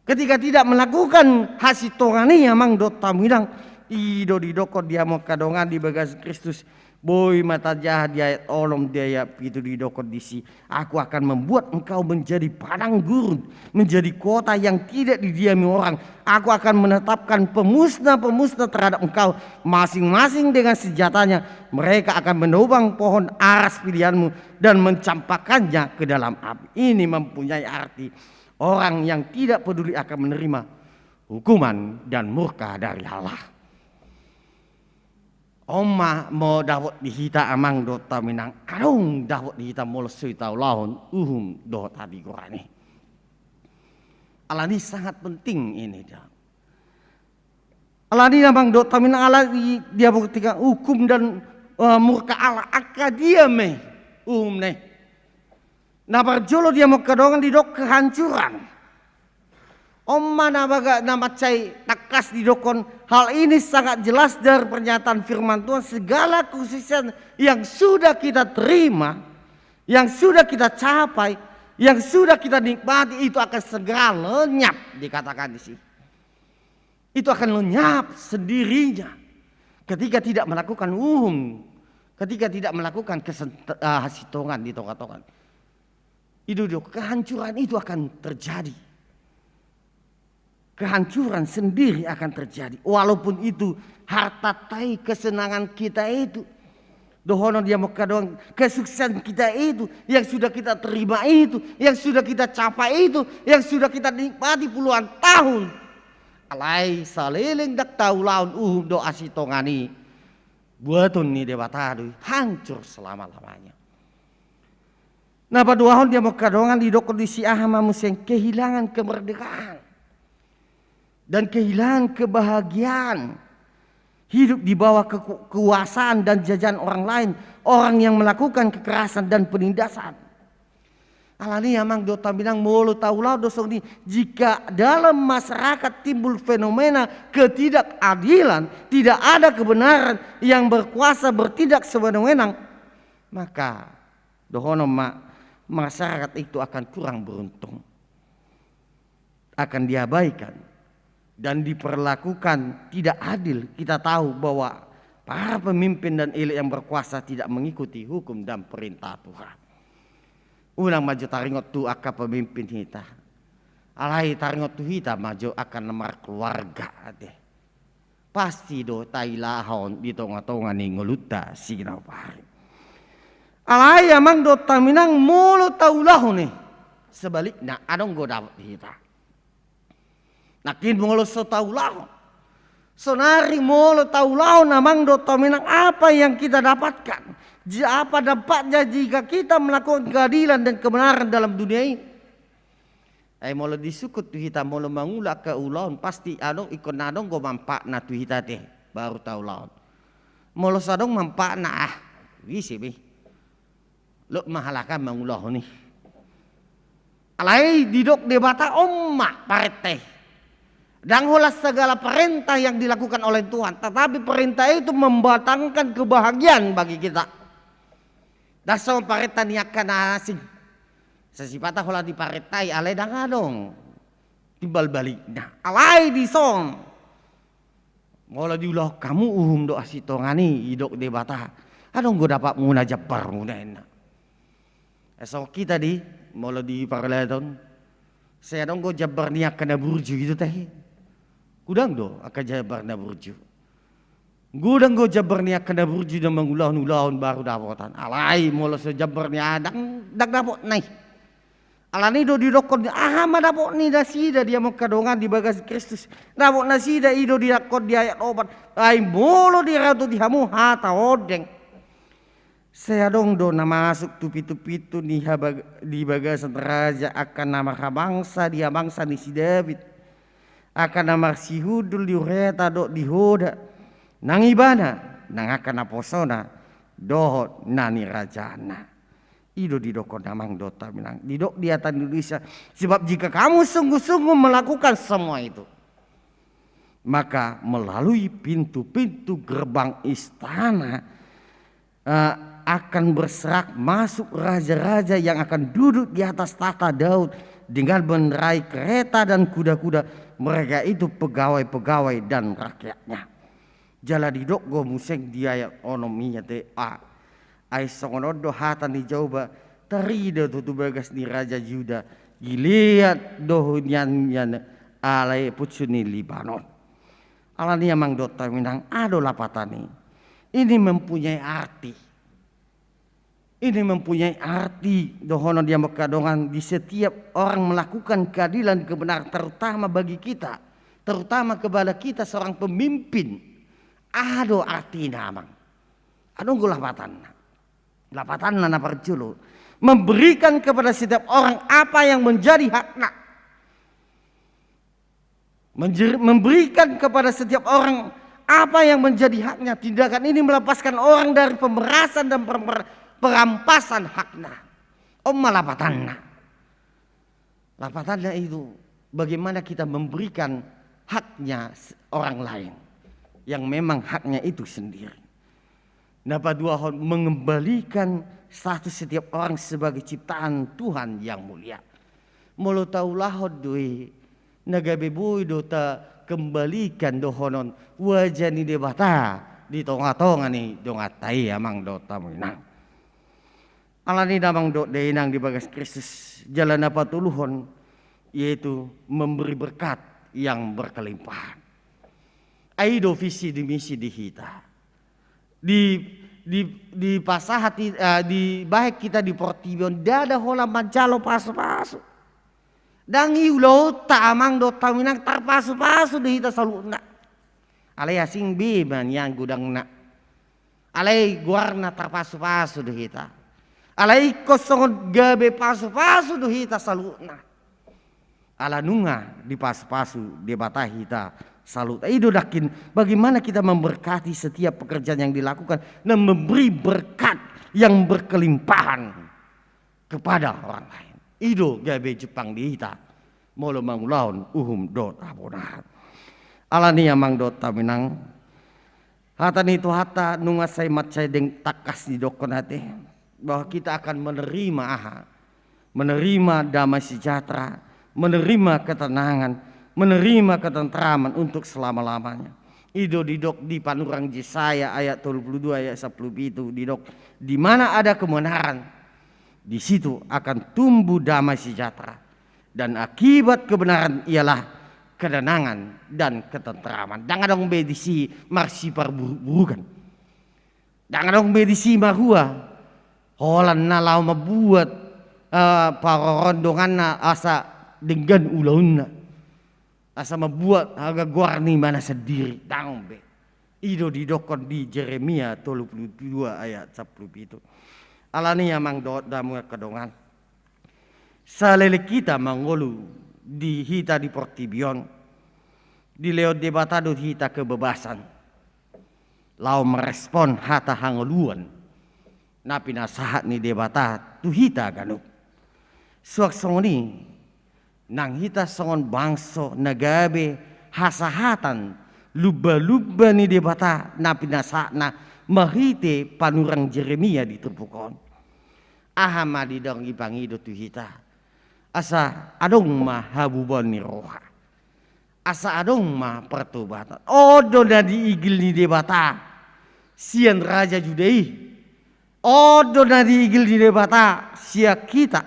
ketika tidak melakukan hasintongan i amang dohot hamu inang? I do didokkon di hamu angka dongan di bagasan Kristus. Boi ma tajaha di ayat onom, di ayat pitu didokkon disi, "Aku akan membuat engkau menjadi padang gurun, menjadi kota yang tidak didiami orang. Aku akan menetapkan pemusnah-pemusnah terhadap engkau, masing-masing dengan senjatanya. Mereka akan menobang pohon aras pilihanmu dan mencampakkannya ke dalam api." Ini mempunyai arti orang yang tidak peduli akan menerima hukuman dan murka dari Allah. On ma molo dapot di hita amang dohot hamu inang, adong dapot di hita molo so taulahon uhum dohot hatigoran i. Alani sangat penting ini do. Alani amang dohot hamu inang, alani di, di hamu tingki on, hukum dan, eh, murka Allah, angka dia ma i uhumna i? Na parjolo di hamu angka dongan didok kehancuran. On ma na baga-, na mansai tangkas didokkon, hal ini sangat jelas dari pernyataan firman Tuhan, segala kekhususan yang sudah kita terima, yang sudah kita capai, yang sudah kita nikmati, itu akan segera lenyap, dikatakan di sini. Itu akan lenyap sendirinya ketika tidak melakukan uhum, ketika tidak melakukan kesent-, eh, hasintongan di tonga-tonga. Itu do, kehancuran itu akan terjadi. Kehancuran sendiri akan terjadi. Walaupun itu harta tai kesenangan kita itu, dohonon di hamu angka dongan, kesuksesan kita itu, yang sudah kita terima itu, yang sudah kita capai itu, yang sudah kita nikmati puluhan tahun. Alai saleleng ndang taulahon uhum dohot hasintongan i, buaton ni Debata do i, hancur selama-lamanya. Na paduahon di hamu angka dongan, didokkon disi aha ma muse? Kehilangan kemerdekaan dan kehilangan kebahagiaan. Hidup di bawah keku-, kekuasaan dan jajahan orang lain, orang yang melakukan kekerasan dan penindasan. Alani amang dohot haminang, molo taulahon do songon i, jika dalam masyarakat timbul fenomena ketidakadilan, tidak ada kebenaran, yang berkuasa bertindak sewenang-wenang, maka dohonon ma, masyarakat itu akan kurang beruntung, akan diabaikan dan diperlakukan tidak adil. Kita tahu bahwa para pemimpin dan elit yang berkuasa tidak mengikuti hukum dan perintah Tuhan. Unang ma jo taringot tu angka pemimpin hita. Alai taringot tu hita ma jo angka na markeluarga, ate. Pasti do tailahon di tonga-tonga ni ngolunta siginapari. Alai amang dohot haminang, molo taulahon i, sebalikna adong do dapot di hita. Nangkin molo so taulahon, sonari molo taulahon amang dohot haminang, apa yang kita dapatkan? Ji-, apa dampaknya jika kita melakukan keadilan dan kebenaran dalam dunia ini? Ai molo disungkun tu hita, molo mangula angka ulaon, pasti adong, ingkon adong do manfaatna tu hita, ate, baru taulahon. Molo so adong manfaatna, ah, ise be? Lot ma halak an mangulahon i. Alai didok Debata, on ma parenta i. Ndang holan segala perintah yang dilakukan oleh Tuhan, tetapi perintah itu mendatangkan kebahagiaan bagi kita. Ndang songon parenta ni angka na asing. Sasipata holan diparentai, alai ndang adong timbal balikna. Alai dison, molo diulahon hamu uhum dohot hasintongan i, didok Debata, adong do dapotmuna, jambarmuna, ninna. Ai songon hita di, molo di paradaton, sai adong do jambar ni angka na burju i do tahe? Godang do angka jambar na burju. Godang do jambar ni angka na burju na mangulahon ulaon baru dapotan. Alai molo so jambar ni aha, ndang, ndang dapotna i. Alani do didokkon, aha ma dapot ni nasida di hamu angka dongan di bagas Kristus? Dapot nasida i do didokkon di ayat opat. Ai molo diratuti hamu hata ondeng, sai adong do na masuk tu pintu-pintu ni habag-, di bagasan raja, angka na marhabangsa di habangsa ni si Daud, angka na marsihundul di hureta dohot di hoda, nang ibana, nang angka naposona dohot na nirajaanna. I do didokkon amang dohot haminang, didok di hata ni Indonesia, sebab jika kamu sungguh-sungguh melakukan semua itu, maka melalui pintu-pintu gerbang istana, eh, akan berserak masuk raja-raja yang akan duduk di atas tahta Daud dengan mengendarai kereta dan kuda-kuda. Mereka itu pegawai-pegawai dan rakyatnya. Jala didok do muse di ayat onom i, ate, a, ai songon on do hata ni Jahowa tarida tu, tu bagas ni raja Yuda, Gilead do hunian ni, alai punsu ni Libanon. Alani amang dohot haminang, aha do lapatan i? Ini mempunyai arti. Ini mempunyai arti, dohonon di hamu angka dongan, di setiap orang melakukan keadilan, kebenaran, terutama bagi kita, terutama kepada kita seorang pemimpin. Aha do artina amang? Adong do lapatanna. Lapatanna na parjolo, memberikan kepada setiap orang apa yang menjadi hakna. Menjer-, memberikan kepada setiap orang apa yang menjadi haknya. Tindakan ini melepaskan orang dari pemerasan dan per-, per-, perampasan hakna. On ma lapatanna. Lapatanna itu, bagaimana kita memberikan haknya s-, orang lain yang memang haknya itu sendiri. Na paduahon, mengembalikan status setiap orang sebagai ciptaan Tuhan yang mulia. Molo taulahon do i, na gabe boi do takembalikan dohonon wajah ni Debata di tonga-tonga ni donganta i, amang dohot hamu inang. Alani i, damang dohot dainang di bagas Kristus, jala na patoluhon, yaitu memberi berkat yang berkelimpahan. Ai i do visi di misi di hita. Di, di, dipasahat i, eh, dibahen hita di portibi on, ndada holan manjalo pasu-pasu. Ndang i ulaonta, amang dohot hamu inang, tarpasu-pasu do hita saluhutna. Alai asing be ma nian godangna. Alai goarna tarpasu-pasu do hita. Alai ingkon songon gabe pasu-pasu do hita saluhutna. Ala nunga dipasu-pasu Debata hita saluhutna. I do nangkin, bagaimana kita memberkati setiap pekerjaan yang dilakukan dan memberi berkat yang berkelimpahan kepada orang lain. I do gabe jumpang di hita molo mangulahon uhum dohot habonaran. Alani i amang dohot hamu inang, hata ni Tuhanta nunga sai mansai denggan tangkas didokkon ate, bahwa kita akan menerima aha? Menerima damai sejahtera, menerima ketenangan, menerima ketentraman untuk selama-lamanya. I do didok di panurang Jesaya ayat tolu pulu dua ayat sampulu pitu, didok, di mana ada kebenaran, di situ akan tumbuh damai sejahtera. Dan akibat kebenaran ialah ketenangan dan ketentraman. Ndang adong be disi marsiparburukan. Ndang adong be disi marhua holan na laho mambuat, eh, parorondonganna asa denggan ulaonna, asa mambuat hagagoar ni ibana sandiri. Ndang be. I do didokkon di Jeremia tolu pulu dua ayat sampulu pitu. Alani i amang dohot hamu angka dongan, saleleng hita mangolu di hita di portibi on, dilehon Debata do hita kebebasan laho merespon hata hangoluan na pinasahat ni Debata tu hita ganup. Suang songon i nang hita songon bangso na gabe hasahatan lumba-lumba ni Debata na pinasahatna marhite panurang Jeremia di turpuk on. Aha ma didok i pangido tu hita? Asa adong ma habubaon ni roha. Asa adong ma pertobatan. On do na diigil ni Debata sian raja Juda i. On do na diigil ni Debata sian hita.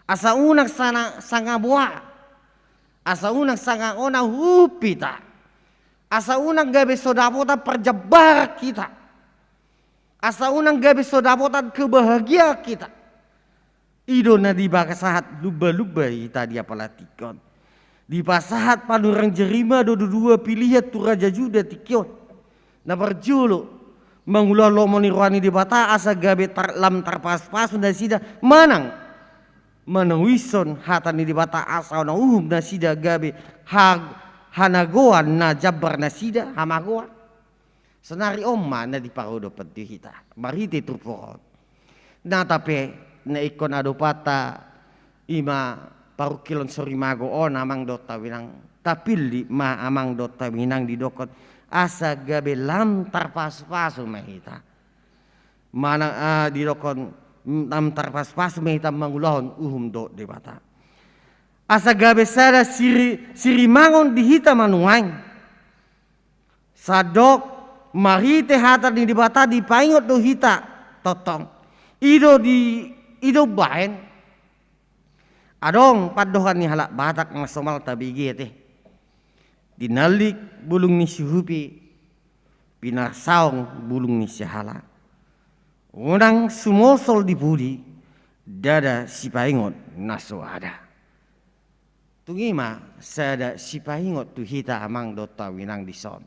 Asa unang sanga, sanga boha. Asa unang sanga ona hup hita. Asa unang gabe so dapotan parjambaran hita. Asa unang gabe so dapotan kebahagiaan hita. I do na dipasahat lumba-lumba hita di apala tingki on. Dipasahat panurang Jeremia do dua pilihan tu raja Juda tingki on. Na parjolo, mangulahon lomo ni roha ni Debata asa gabe tar, lam tarpasu-pasu nasida manang manahuishon hata ni Debata asa unang uhum nasida gabe ha, hanagoan na jambar nasida hamagoan. Sonari on ma na diparodop tu hita marhite turpuk on. Nata pe na ingkon adopanta i ma parungkilon sorimago on amang dohot hamu inang. Tapillit ma amang dohot hamu inang didokkon asa gabe lam tarpasu-pasu ma hita. Mana, ah, didokkon, mm, lam tarpasu-pasu ma hita mangulahon uhum dohot Debata. Asa gabe sada siri, sirimangon di hita ma nuaeng. Sandok marhite hata ni Debata dipaingot do hita tongtong. I do di, i do baen. Adong pandohan ni halak Batak na somal tabege ate. Tinallik bulung ni sihupi, pinarsaong bulung ni sihala. Unang sumosol di pudi, ndada sipaingot na so ada. Tung i ma sada sipaingot tu hita amang dohot hamu inang dison.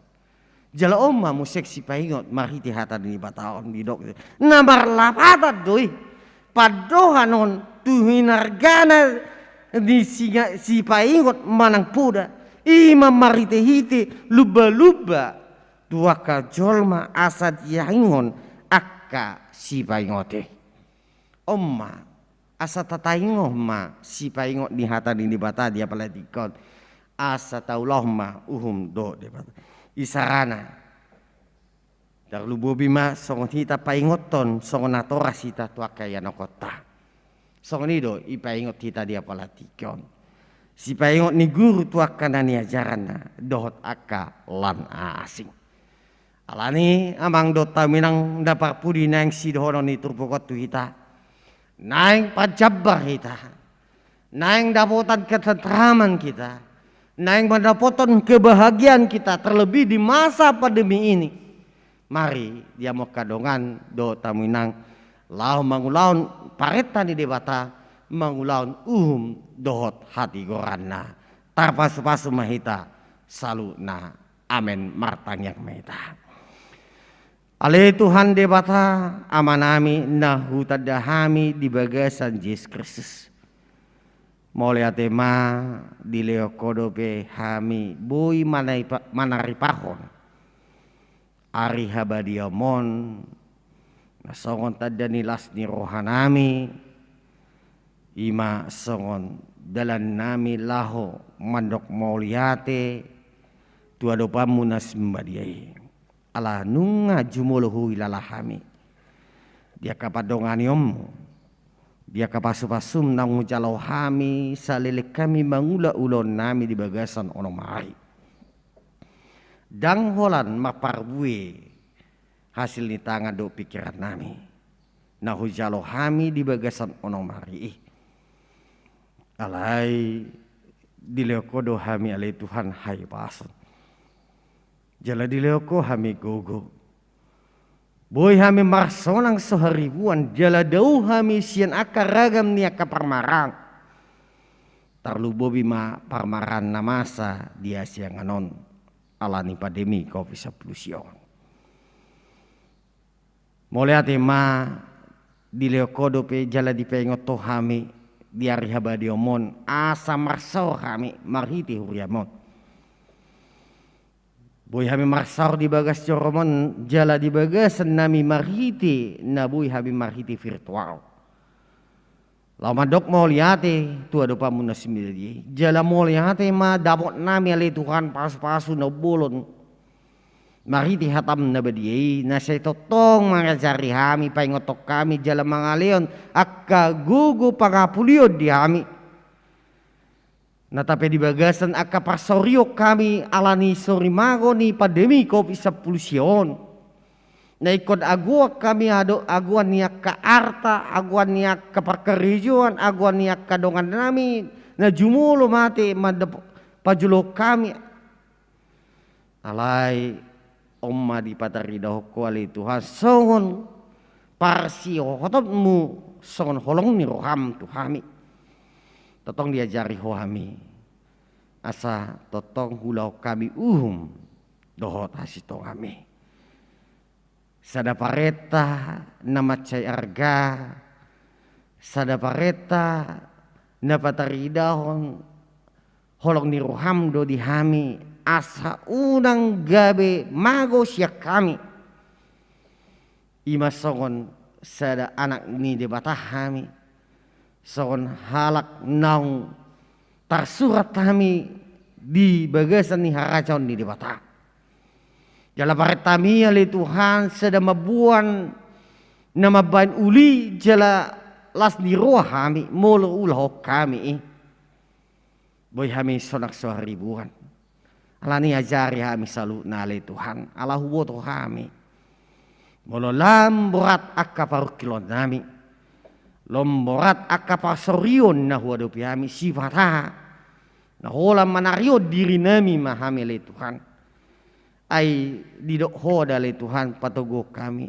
Jala on ma muse sipaingot marhite hata ni Debata on didok. Na marlapatan do i pandohan on tu hinargana ni singa, sipaingot manang poda. I ma marhite-hite lumba-lumba tu angka jolma asa diingot angka sipaingot i. On ma, asa tataingot ma sipaingot ni hata ni Debata di apala tingki on. Asa taulahon ma uhum dohot Debata. Isarana. Tarlumobi ma songon hita paingothon songon natoras hita tu angka ianakhonta. Songon i do dipaingot hita di apala tingki on. Sipaingot ni guru tu angka na niajaranna dohot angka lan asing. Alani i amang dohot hamu inang na parpudi naeng sidohonon ni turpuk on tu hita. Naeng parjambar hita. Naeng dapotan ketentraman hita. Naeng mandapothon kebahagiaan hita terlebih di masa pandemi ini. Mari di hamu angka dongan dohot hamu inang laho mangulahon parenta ni Debata, mangulahon uhum dohot hatigoranna. Tarpasu-pasu ma hita saluhutna. Amen. Martangiang ma hita. Ale Tuhan Debata, Amanami na hutanda hami di bagasan Jesus Kristus. Mauliate ma dilehon Ho dope hami boi manaripa-, manaripathon ari habadiaon na songon tanda ni las ni rohanami, Ima songon dalan nami laho mandok mauliate tu adopanmu na sibadia i. Ala nunga jumolo huhilala hami di angka pandonganionmu, di angka pasupasum naung hujalo hami saleleng hami mangula ulaon nami di bagasan onom ari. Ndang holan marparbue hasil ni tangan dohot pingkiran nami na hujalo hami di bagasan onom ari i. Alai dilehon Ho do hami ale Tuhan hahipason. Jala dilehon Ho hami gogo. Boi hami marsonang so haribuan jala dao hami sian angka ragam ni angka parmaraan. Tarlumobi ma parmaraan na masa di hasiangan on ala ni pandemi covid sampulu sia on. Mauliate ma dilehon Ho dope jala dipaingot Ho hami di ari habadiaon on asa marsaor hami marhite huriam on. Boi hami marsaor di bagas joro on jala di bagasan nami marhite na boi hami marhite virtual. Laho mandok mauliate tu adopanmu na sibadia i. Jala mauliate ma dapot nami ale Tuhan pasupasu na umbolon marhite hatam na badia i na sai tongtong mangajari hami, paingothon hami jala mangalehon angka gogo pangapulion di hami. Na tape di bagasan angka parsaorion hami ala ni sorimago ni pandemi covid sampulu sia on. Na ingkon agoan hami ado agoan ni angka arta, agoan ni angka parkarejoan, agoan ni angka dongan nami na jumolo mate mandap pajolo hami. Alai on ma dipataridahon Ho ale Tuhan songon parsihohotonmu songon holong ni roham tu hami. Tongtong diajari Ho hami asa tongtong huulahon hami uhum dohot hasitongami. Sada parenta na mansai arga, sada parenta na pataridahon holong ni roham do di hami asa unang gabe mago sian hami. Ima songon sada anak ni Debata hami, songon halak naung tarsurat hami di bagasan ni harajaon ni Debata. Jala parentami ale Tuhan sada mamboan na mambahen uli jala las ni roha hami molo huulahon hami i. Boi hami sonang so haribuan. Alani ajari hami saluhutna ale Tuhan ala huboto hami molo lam borat angka parungkilon nami, lam borat angka parsaorion na huadopi hami, sipata na holan manarihon diri nami ma hami ale Tuhan. Ai didok Ho do ale Tuhan patoguhon hami.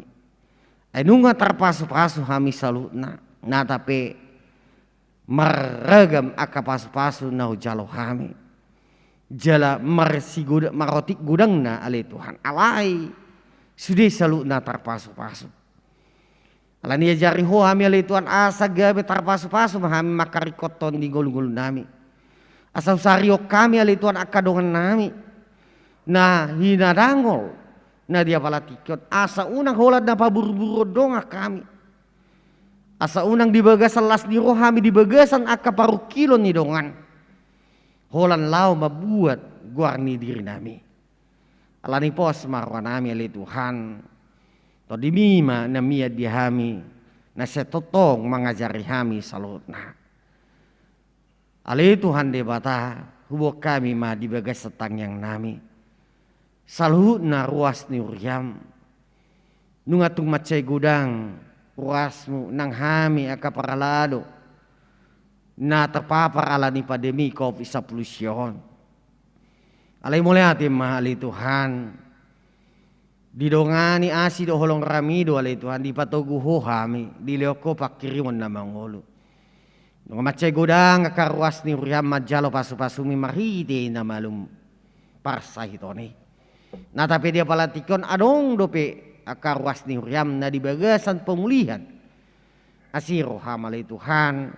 Ai nunga tarpasupasu hami saluhutna na tape marragam angka pasupasu na hujalo hami jala marsigoda marotik godangna ale Tuhan alai sude saluhutna tarpasupasu. Alani ajari Ho hami ale Tuhan asa gabe tarpasupasu ma hami mangkaringkothon di ngolungolu nami. Asa husarihon hami ale Tuhan angka dongan nami na hinadangol na di apala tingki on asa unang holan na paburburuon dongan hami. Asa unang di bagasan las ni roha hami di bagasan angka parungkilon ni dongan holan laho mambuat goar ni diri nami. Alani pos ma roha nami ale Tuhan. Tondimi ma na mian di hami na sai tongtong mangajari hami saluhutna. Ale Tuhan Debata, huboan hami ma di bagasan tangiang nami saluhutna ruas ni huriam. Nunga tung mansai godang ruasmu nang hami angka parhalado na terpapar alani pandemi covid sampulu sia on. Alai mauliate ma ale Tuhan. Didongani asi dohot holong rohami do ale Tuhan dipatogu Ho hami dilehon Ho pangkirimon na mangolu. Nunga mansai godang angka ruas ni huriam manjalo pasupasumi marhite na malum parsahiton i. Na tape di apala tingki on adong dope angka ruas ni huriam na di bagasan pemulihan. Asi roham ale Tuhan.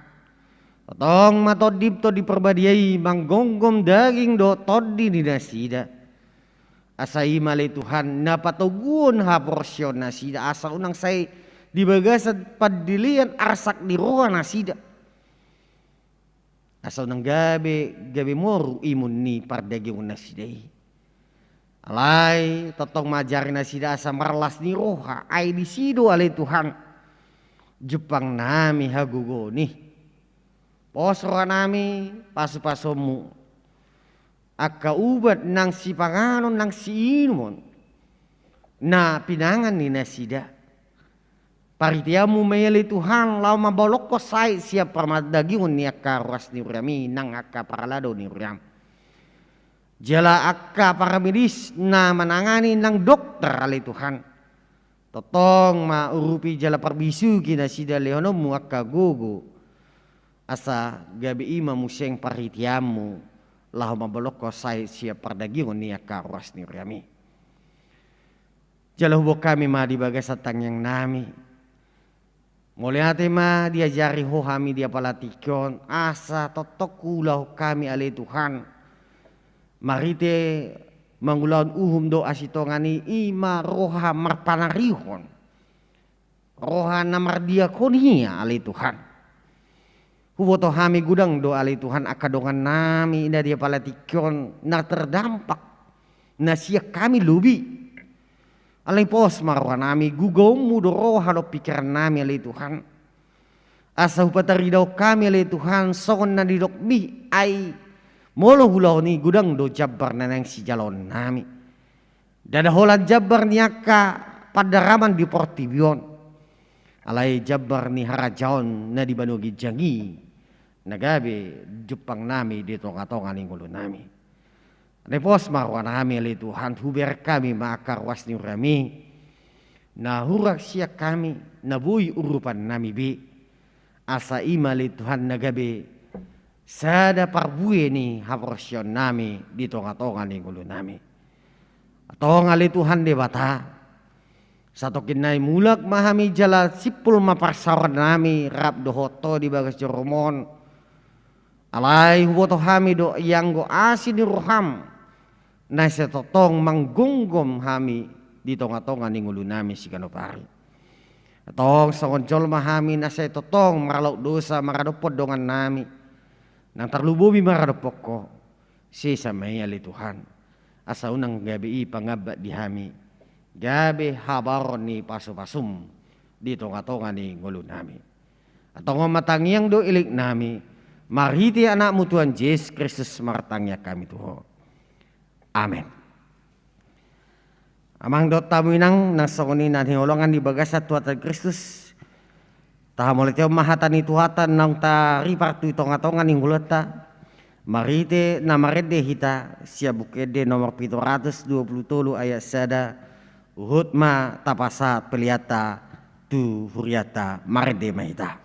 Tongtong ma Tondim Tondi Parbadia i manggomgom daging dohot tondi ni nasida. Asa i ma ale Tuhan na patoguhon haporseaon nasida asa unang sai di bagasan pandelean arsak ni roha nasida. asa unang gabe, gabe moru imun ni pardagingon nasida i. Alai tongtong ma ajari nasida asa marlas ni roha, ai disi do ale Tuhan jumpang nami hagogoon i. Pos roha nami pasupasonmu, angka ubat nang sipanganon nang siinumon na pinangan ni nasida. Parhiteanmu ma i ale Tuhan, laho mambolongkon sahit sian pardagingon ni angka ruas ni huriam i nang angka parhalado ni huriam. Jala angka paramedis na manangani nang dokter ale Tuhan. Tongtong ma urupi jala parbisuhi nasida, lehononmu angka gogo. Asa gabe i ma muse parhiteanmu, laho mambolongkon sahit sian pardagingon ni angka ruas ni huriam i. Jala huboan hami ma di bagasan tangiang nami. Mauliate ma diajari Ho hami di apala tingki on, asa tongtong huulahon hami ale Tuhan. Marhite mangulahon uhum dohot hasintongan i, i ma roha marpanarihon. Roha na mardiakonia ale Tuhan. Huboto hami godang do ale Tuhan angka dongan nami na di apala tingki on na terdampak na sian hami lobi. Alai pos ma roha nami, gogoonmu do roha dohot pingkiran nami ale Tuhan. Asa hupataridahon hami ale Tuhan songon na nidokmi, ai molo huulahon i godang do jambar na naeng sijaloon nami. Ndada holan jambar ni angka pandaraman di portibi on. Alai jambar ni harajaon na di banua ginjang i na gabe jumpang nami di tongatonga ni ngolu nami. Alai pos ma roha nami ale Tuhan, hubereng hami ma angka ruas ni huriam i na hurang sian hami, na boi urupan nami be. Asa i ma ale Tuhan na gabe sada parbue ni haporseaon nami di tongatonga ni ngolu nami. Antong ale Tuhan Debata, satongkin nai mulak ma hami jala simpul ma parsaoran nami rap dohot Ho di bagas joroM on. Alai huboto hami do ianggo asi ni rohaM na sai tongtong manggomgom hami di tongatonga ni ngolu nami siganup ari. Antong songon jolma hami na sai tongtong marlaok dosa maradophon dongan nami nang tarlumobi maradophon Ho, sesa ma i ale Tuhan, asa unang gabe i pangambat di hami, gabe habaoron ni pasupasuM di tongatonga ni ngolu nami. Antong on ma tangiang dohot elek nami, marhite AnakMu Tuhan Jesus Kristus martangiang hami tu Ho. Amen. Amang dohot hamu inang, nang songon i na hinaholongan di bagasan Tuhanta Kristus, tahamauliatehon ma hata ni Tuhanta naung taripar tu tongatonga ni ngolunta, marhite na marende hita sian Buku Ende nomor pitu ratus dua pulu tolu ayat sada, huhut ma tapasahat peleanta tu hurianta. Marende ma hita.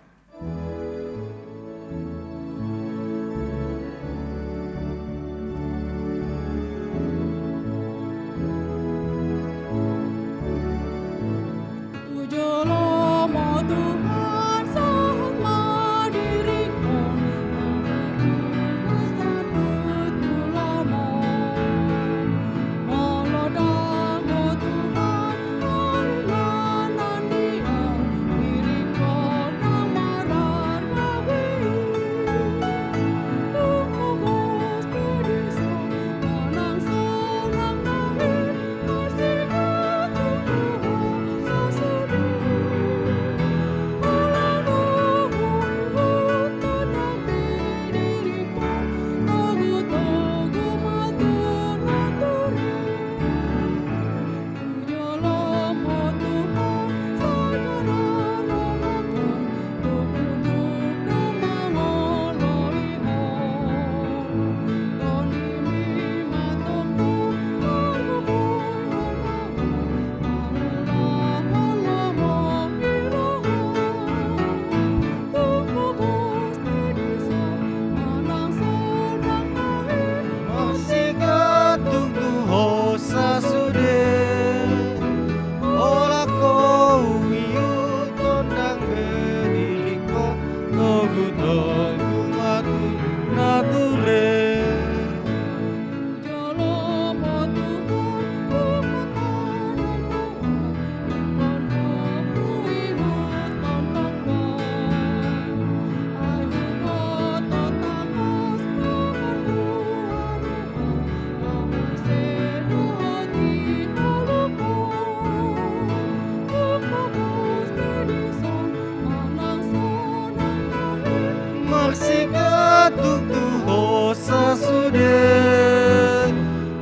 Tutu hosa sude,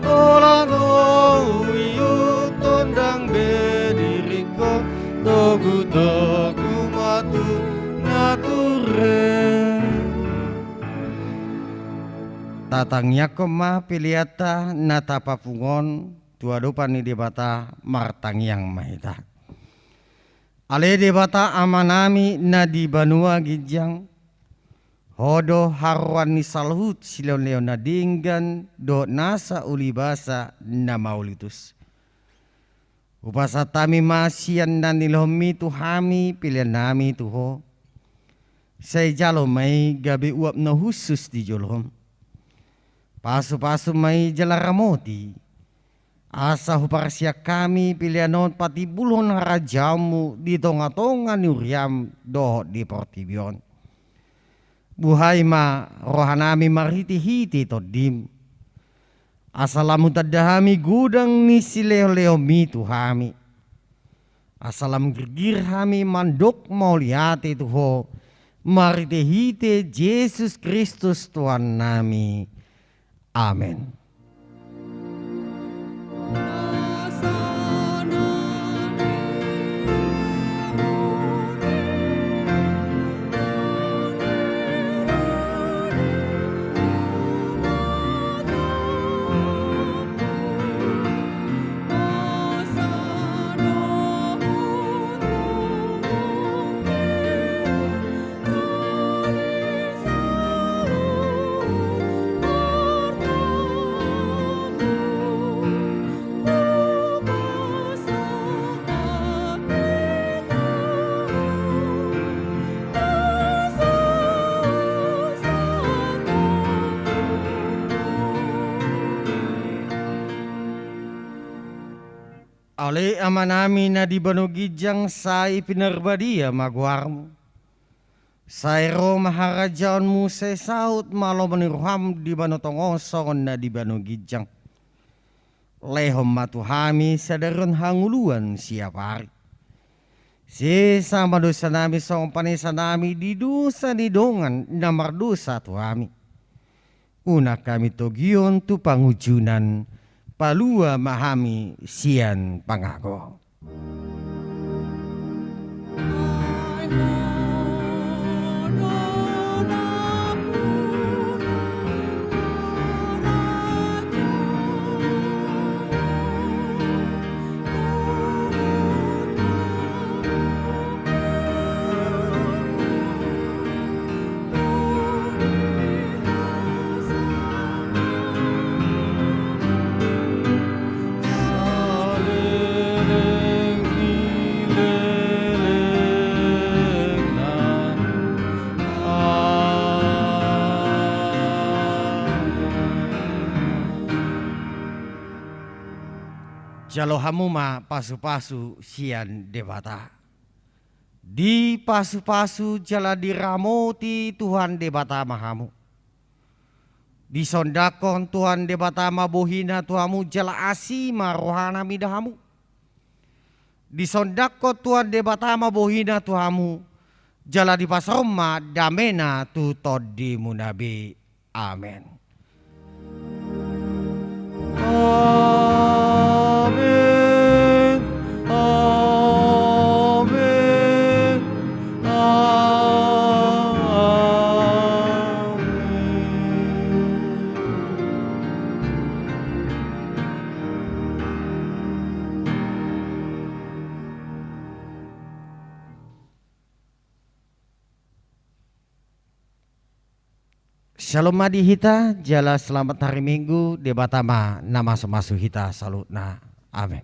holan ho huihuthon, ndang be diringkot togutogu ma tu nature. Tatangiangkon ma peleanta na tapapungu on tu adopan ni Debata. Martangiang ma hita. Ale Debata Amanami na di banua ginjang, Ho do haroroan ni saluhut silehonlehon na denggan dohot nasa ulibasa na mauliutus. Hupasahat hami ma sian na nilehonmi tu hami peleannami tu Ho. Sai jalo ma i gabe uap na hushus di jolom. Pasupasu ma i jala ramoti, asa huparsian hami pelean on patimbulhon harajaonmu di tongatonga ni huriam dohot di portibi on. Buhai ma rohanami marhitehite Tondim, asa lam hutanda hami godang ni silehonlehonmi tu hami. Asa lam girgir hami mandok mauliate tu Ho, marhitehite Jesus Kristus Tuhannami. Amen. Ale Amanami na di banua ginjang, sai pinarbadia ma goarmu. Sai ro ma harajaonmu, sai saut ma lomo ni roham di banua tonga on songon na di banua ginjang. Lehon ma tu hami sadari on hangoluan siapari. Sesa ma dosanami songon panesanami di dosa ni dongan na mardosa tu hami. Unang hami togihon tu pangunjunan, palua ma hami sian pangago. Jalo hamu ma pasupasu sian Debata. Dipasupasu jala diramoti Tuhan Debata ma hamu. Disondangkon Tuhan Debata ma bohina tu hamu jala asi ma rohana mida hamu. Disondangkon Tuhan Debata ma bohina tu hamu, jala dipasaor ma damena tu tondimuna be. Amen. Amen. Amen. Amen. Syalom ma di hita, jala selamat hari Minggu, Debata ma na masumasu hita saluhutna. Amen.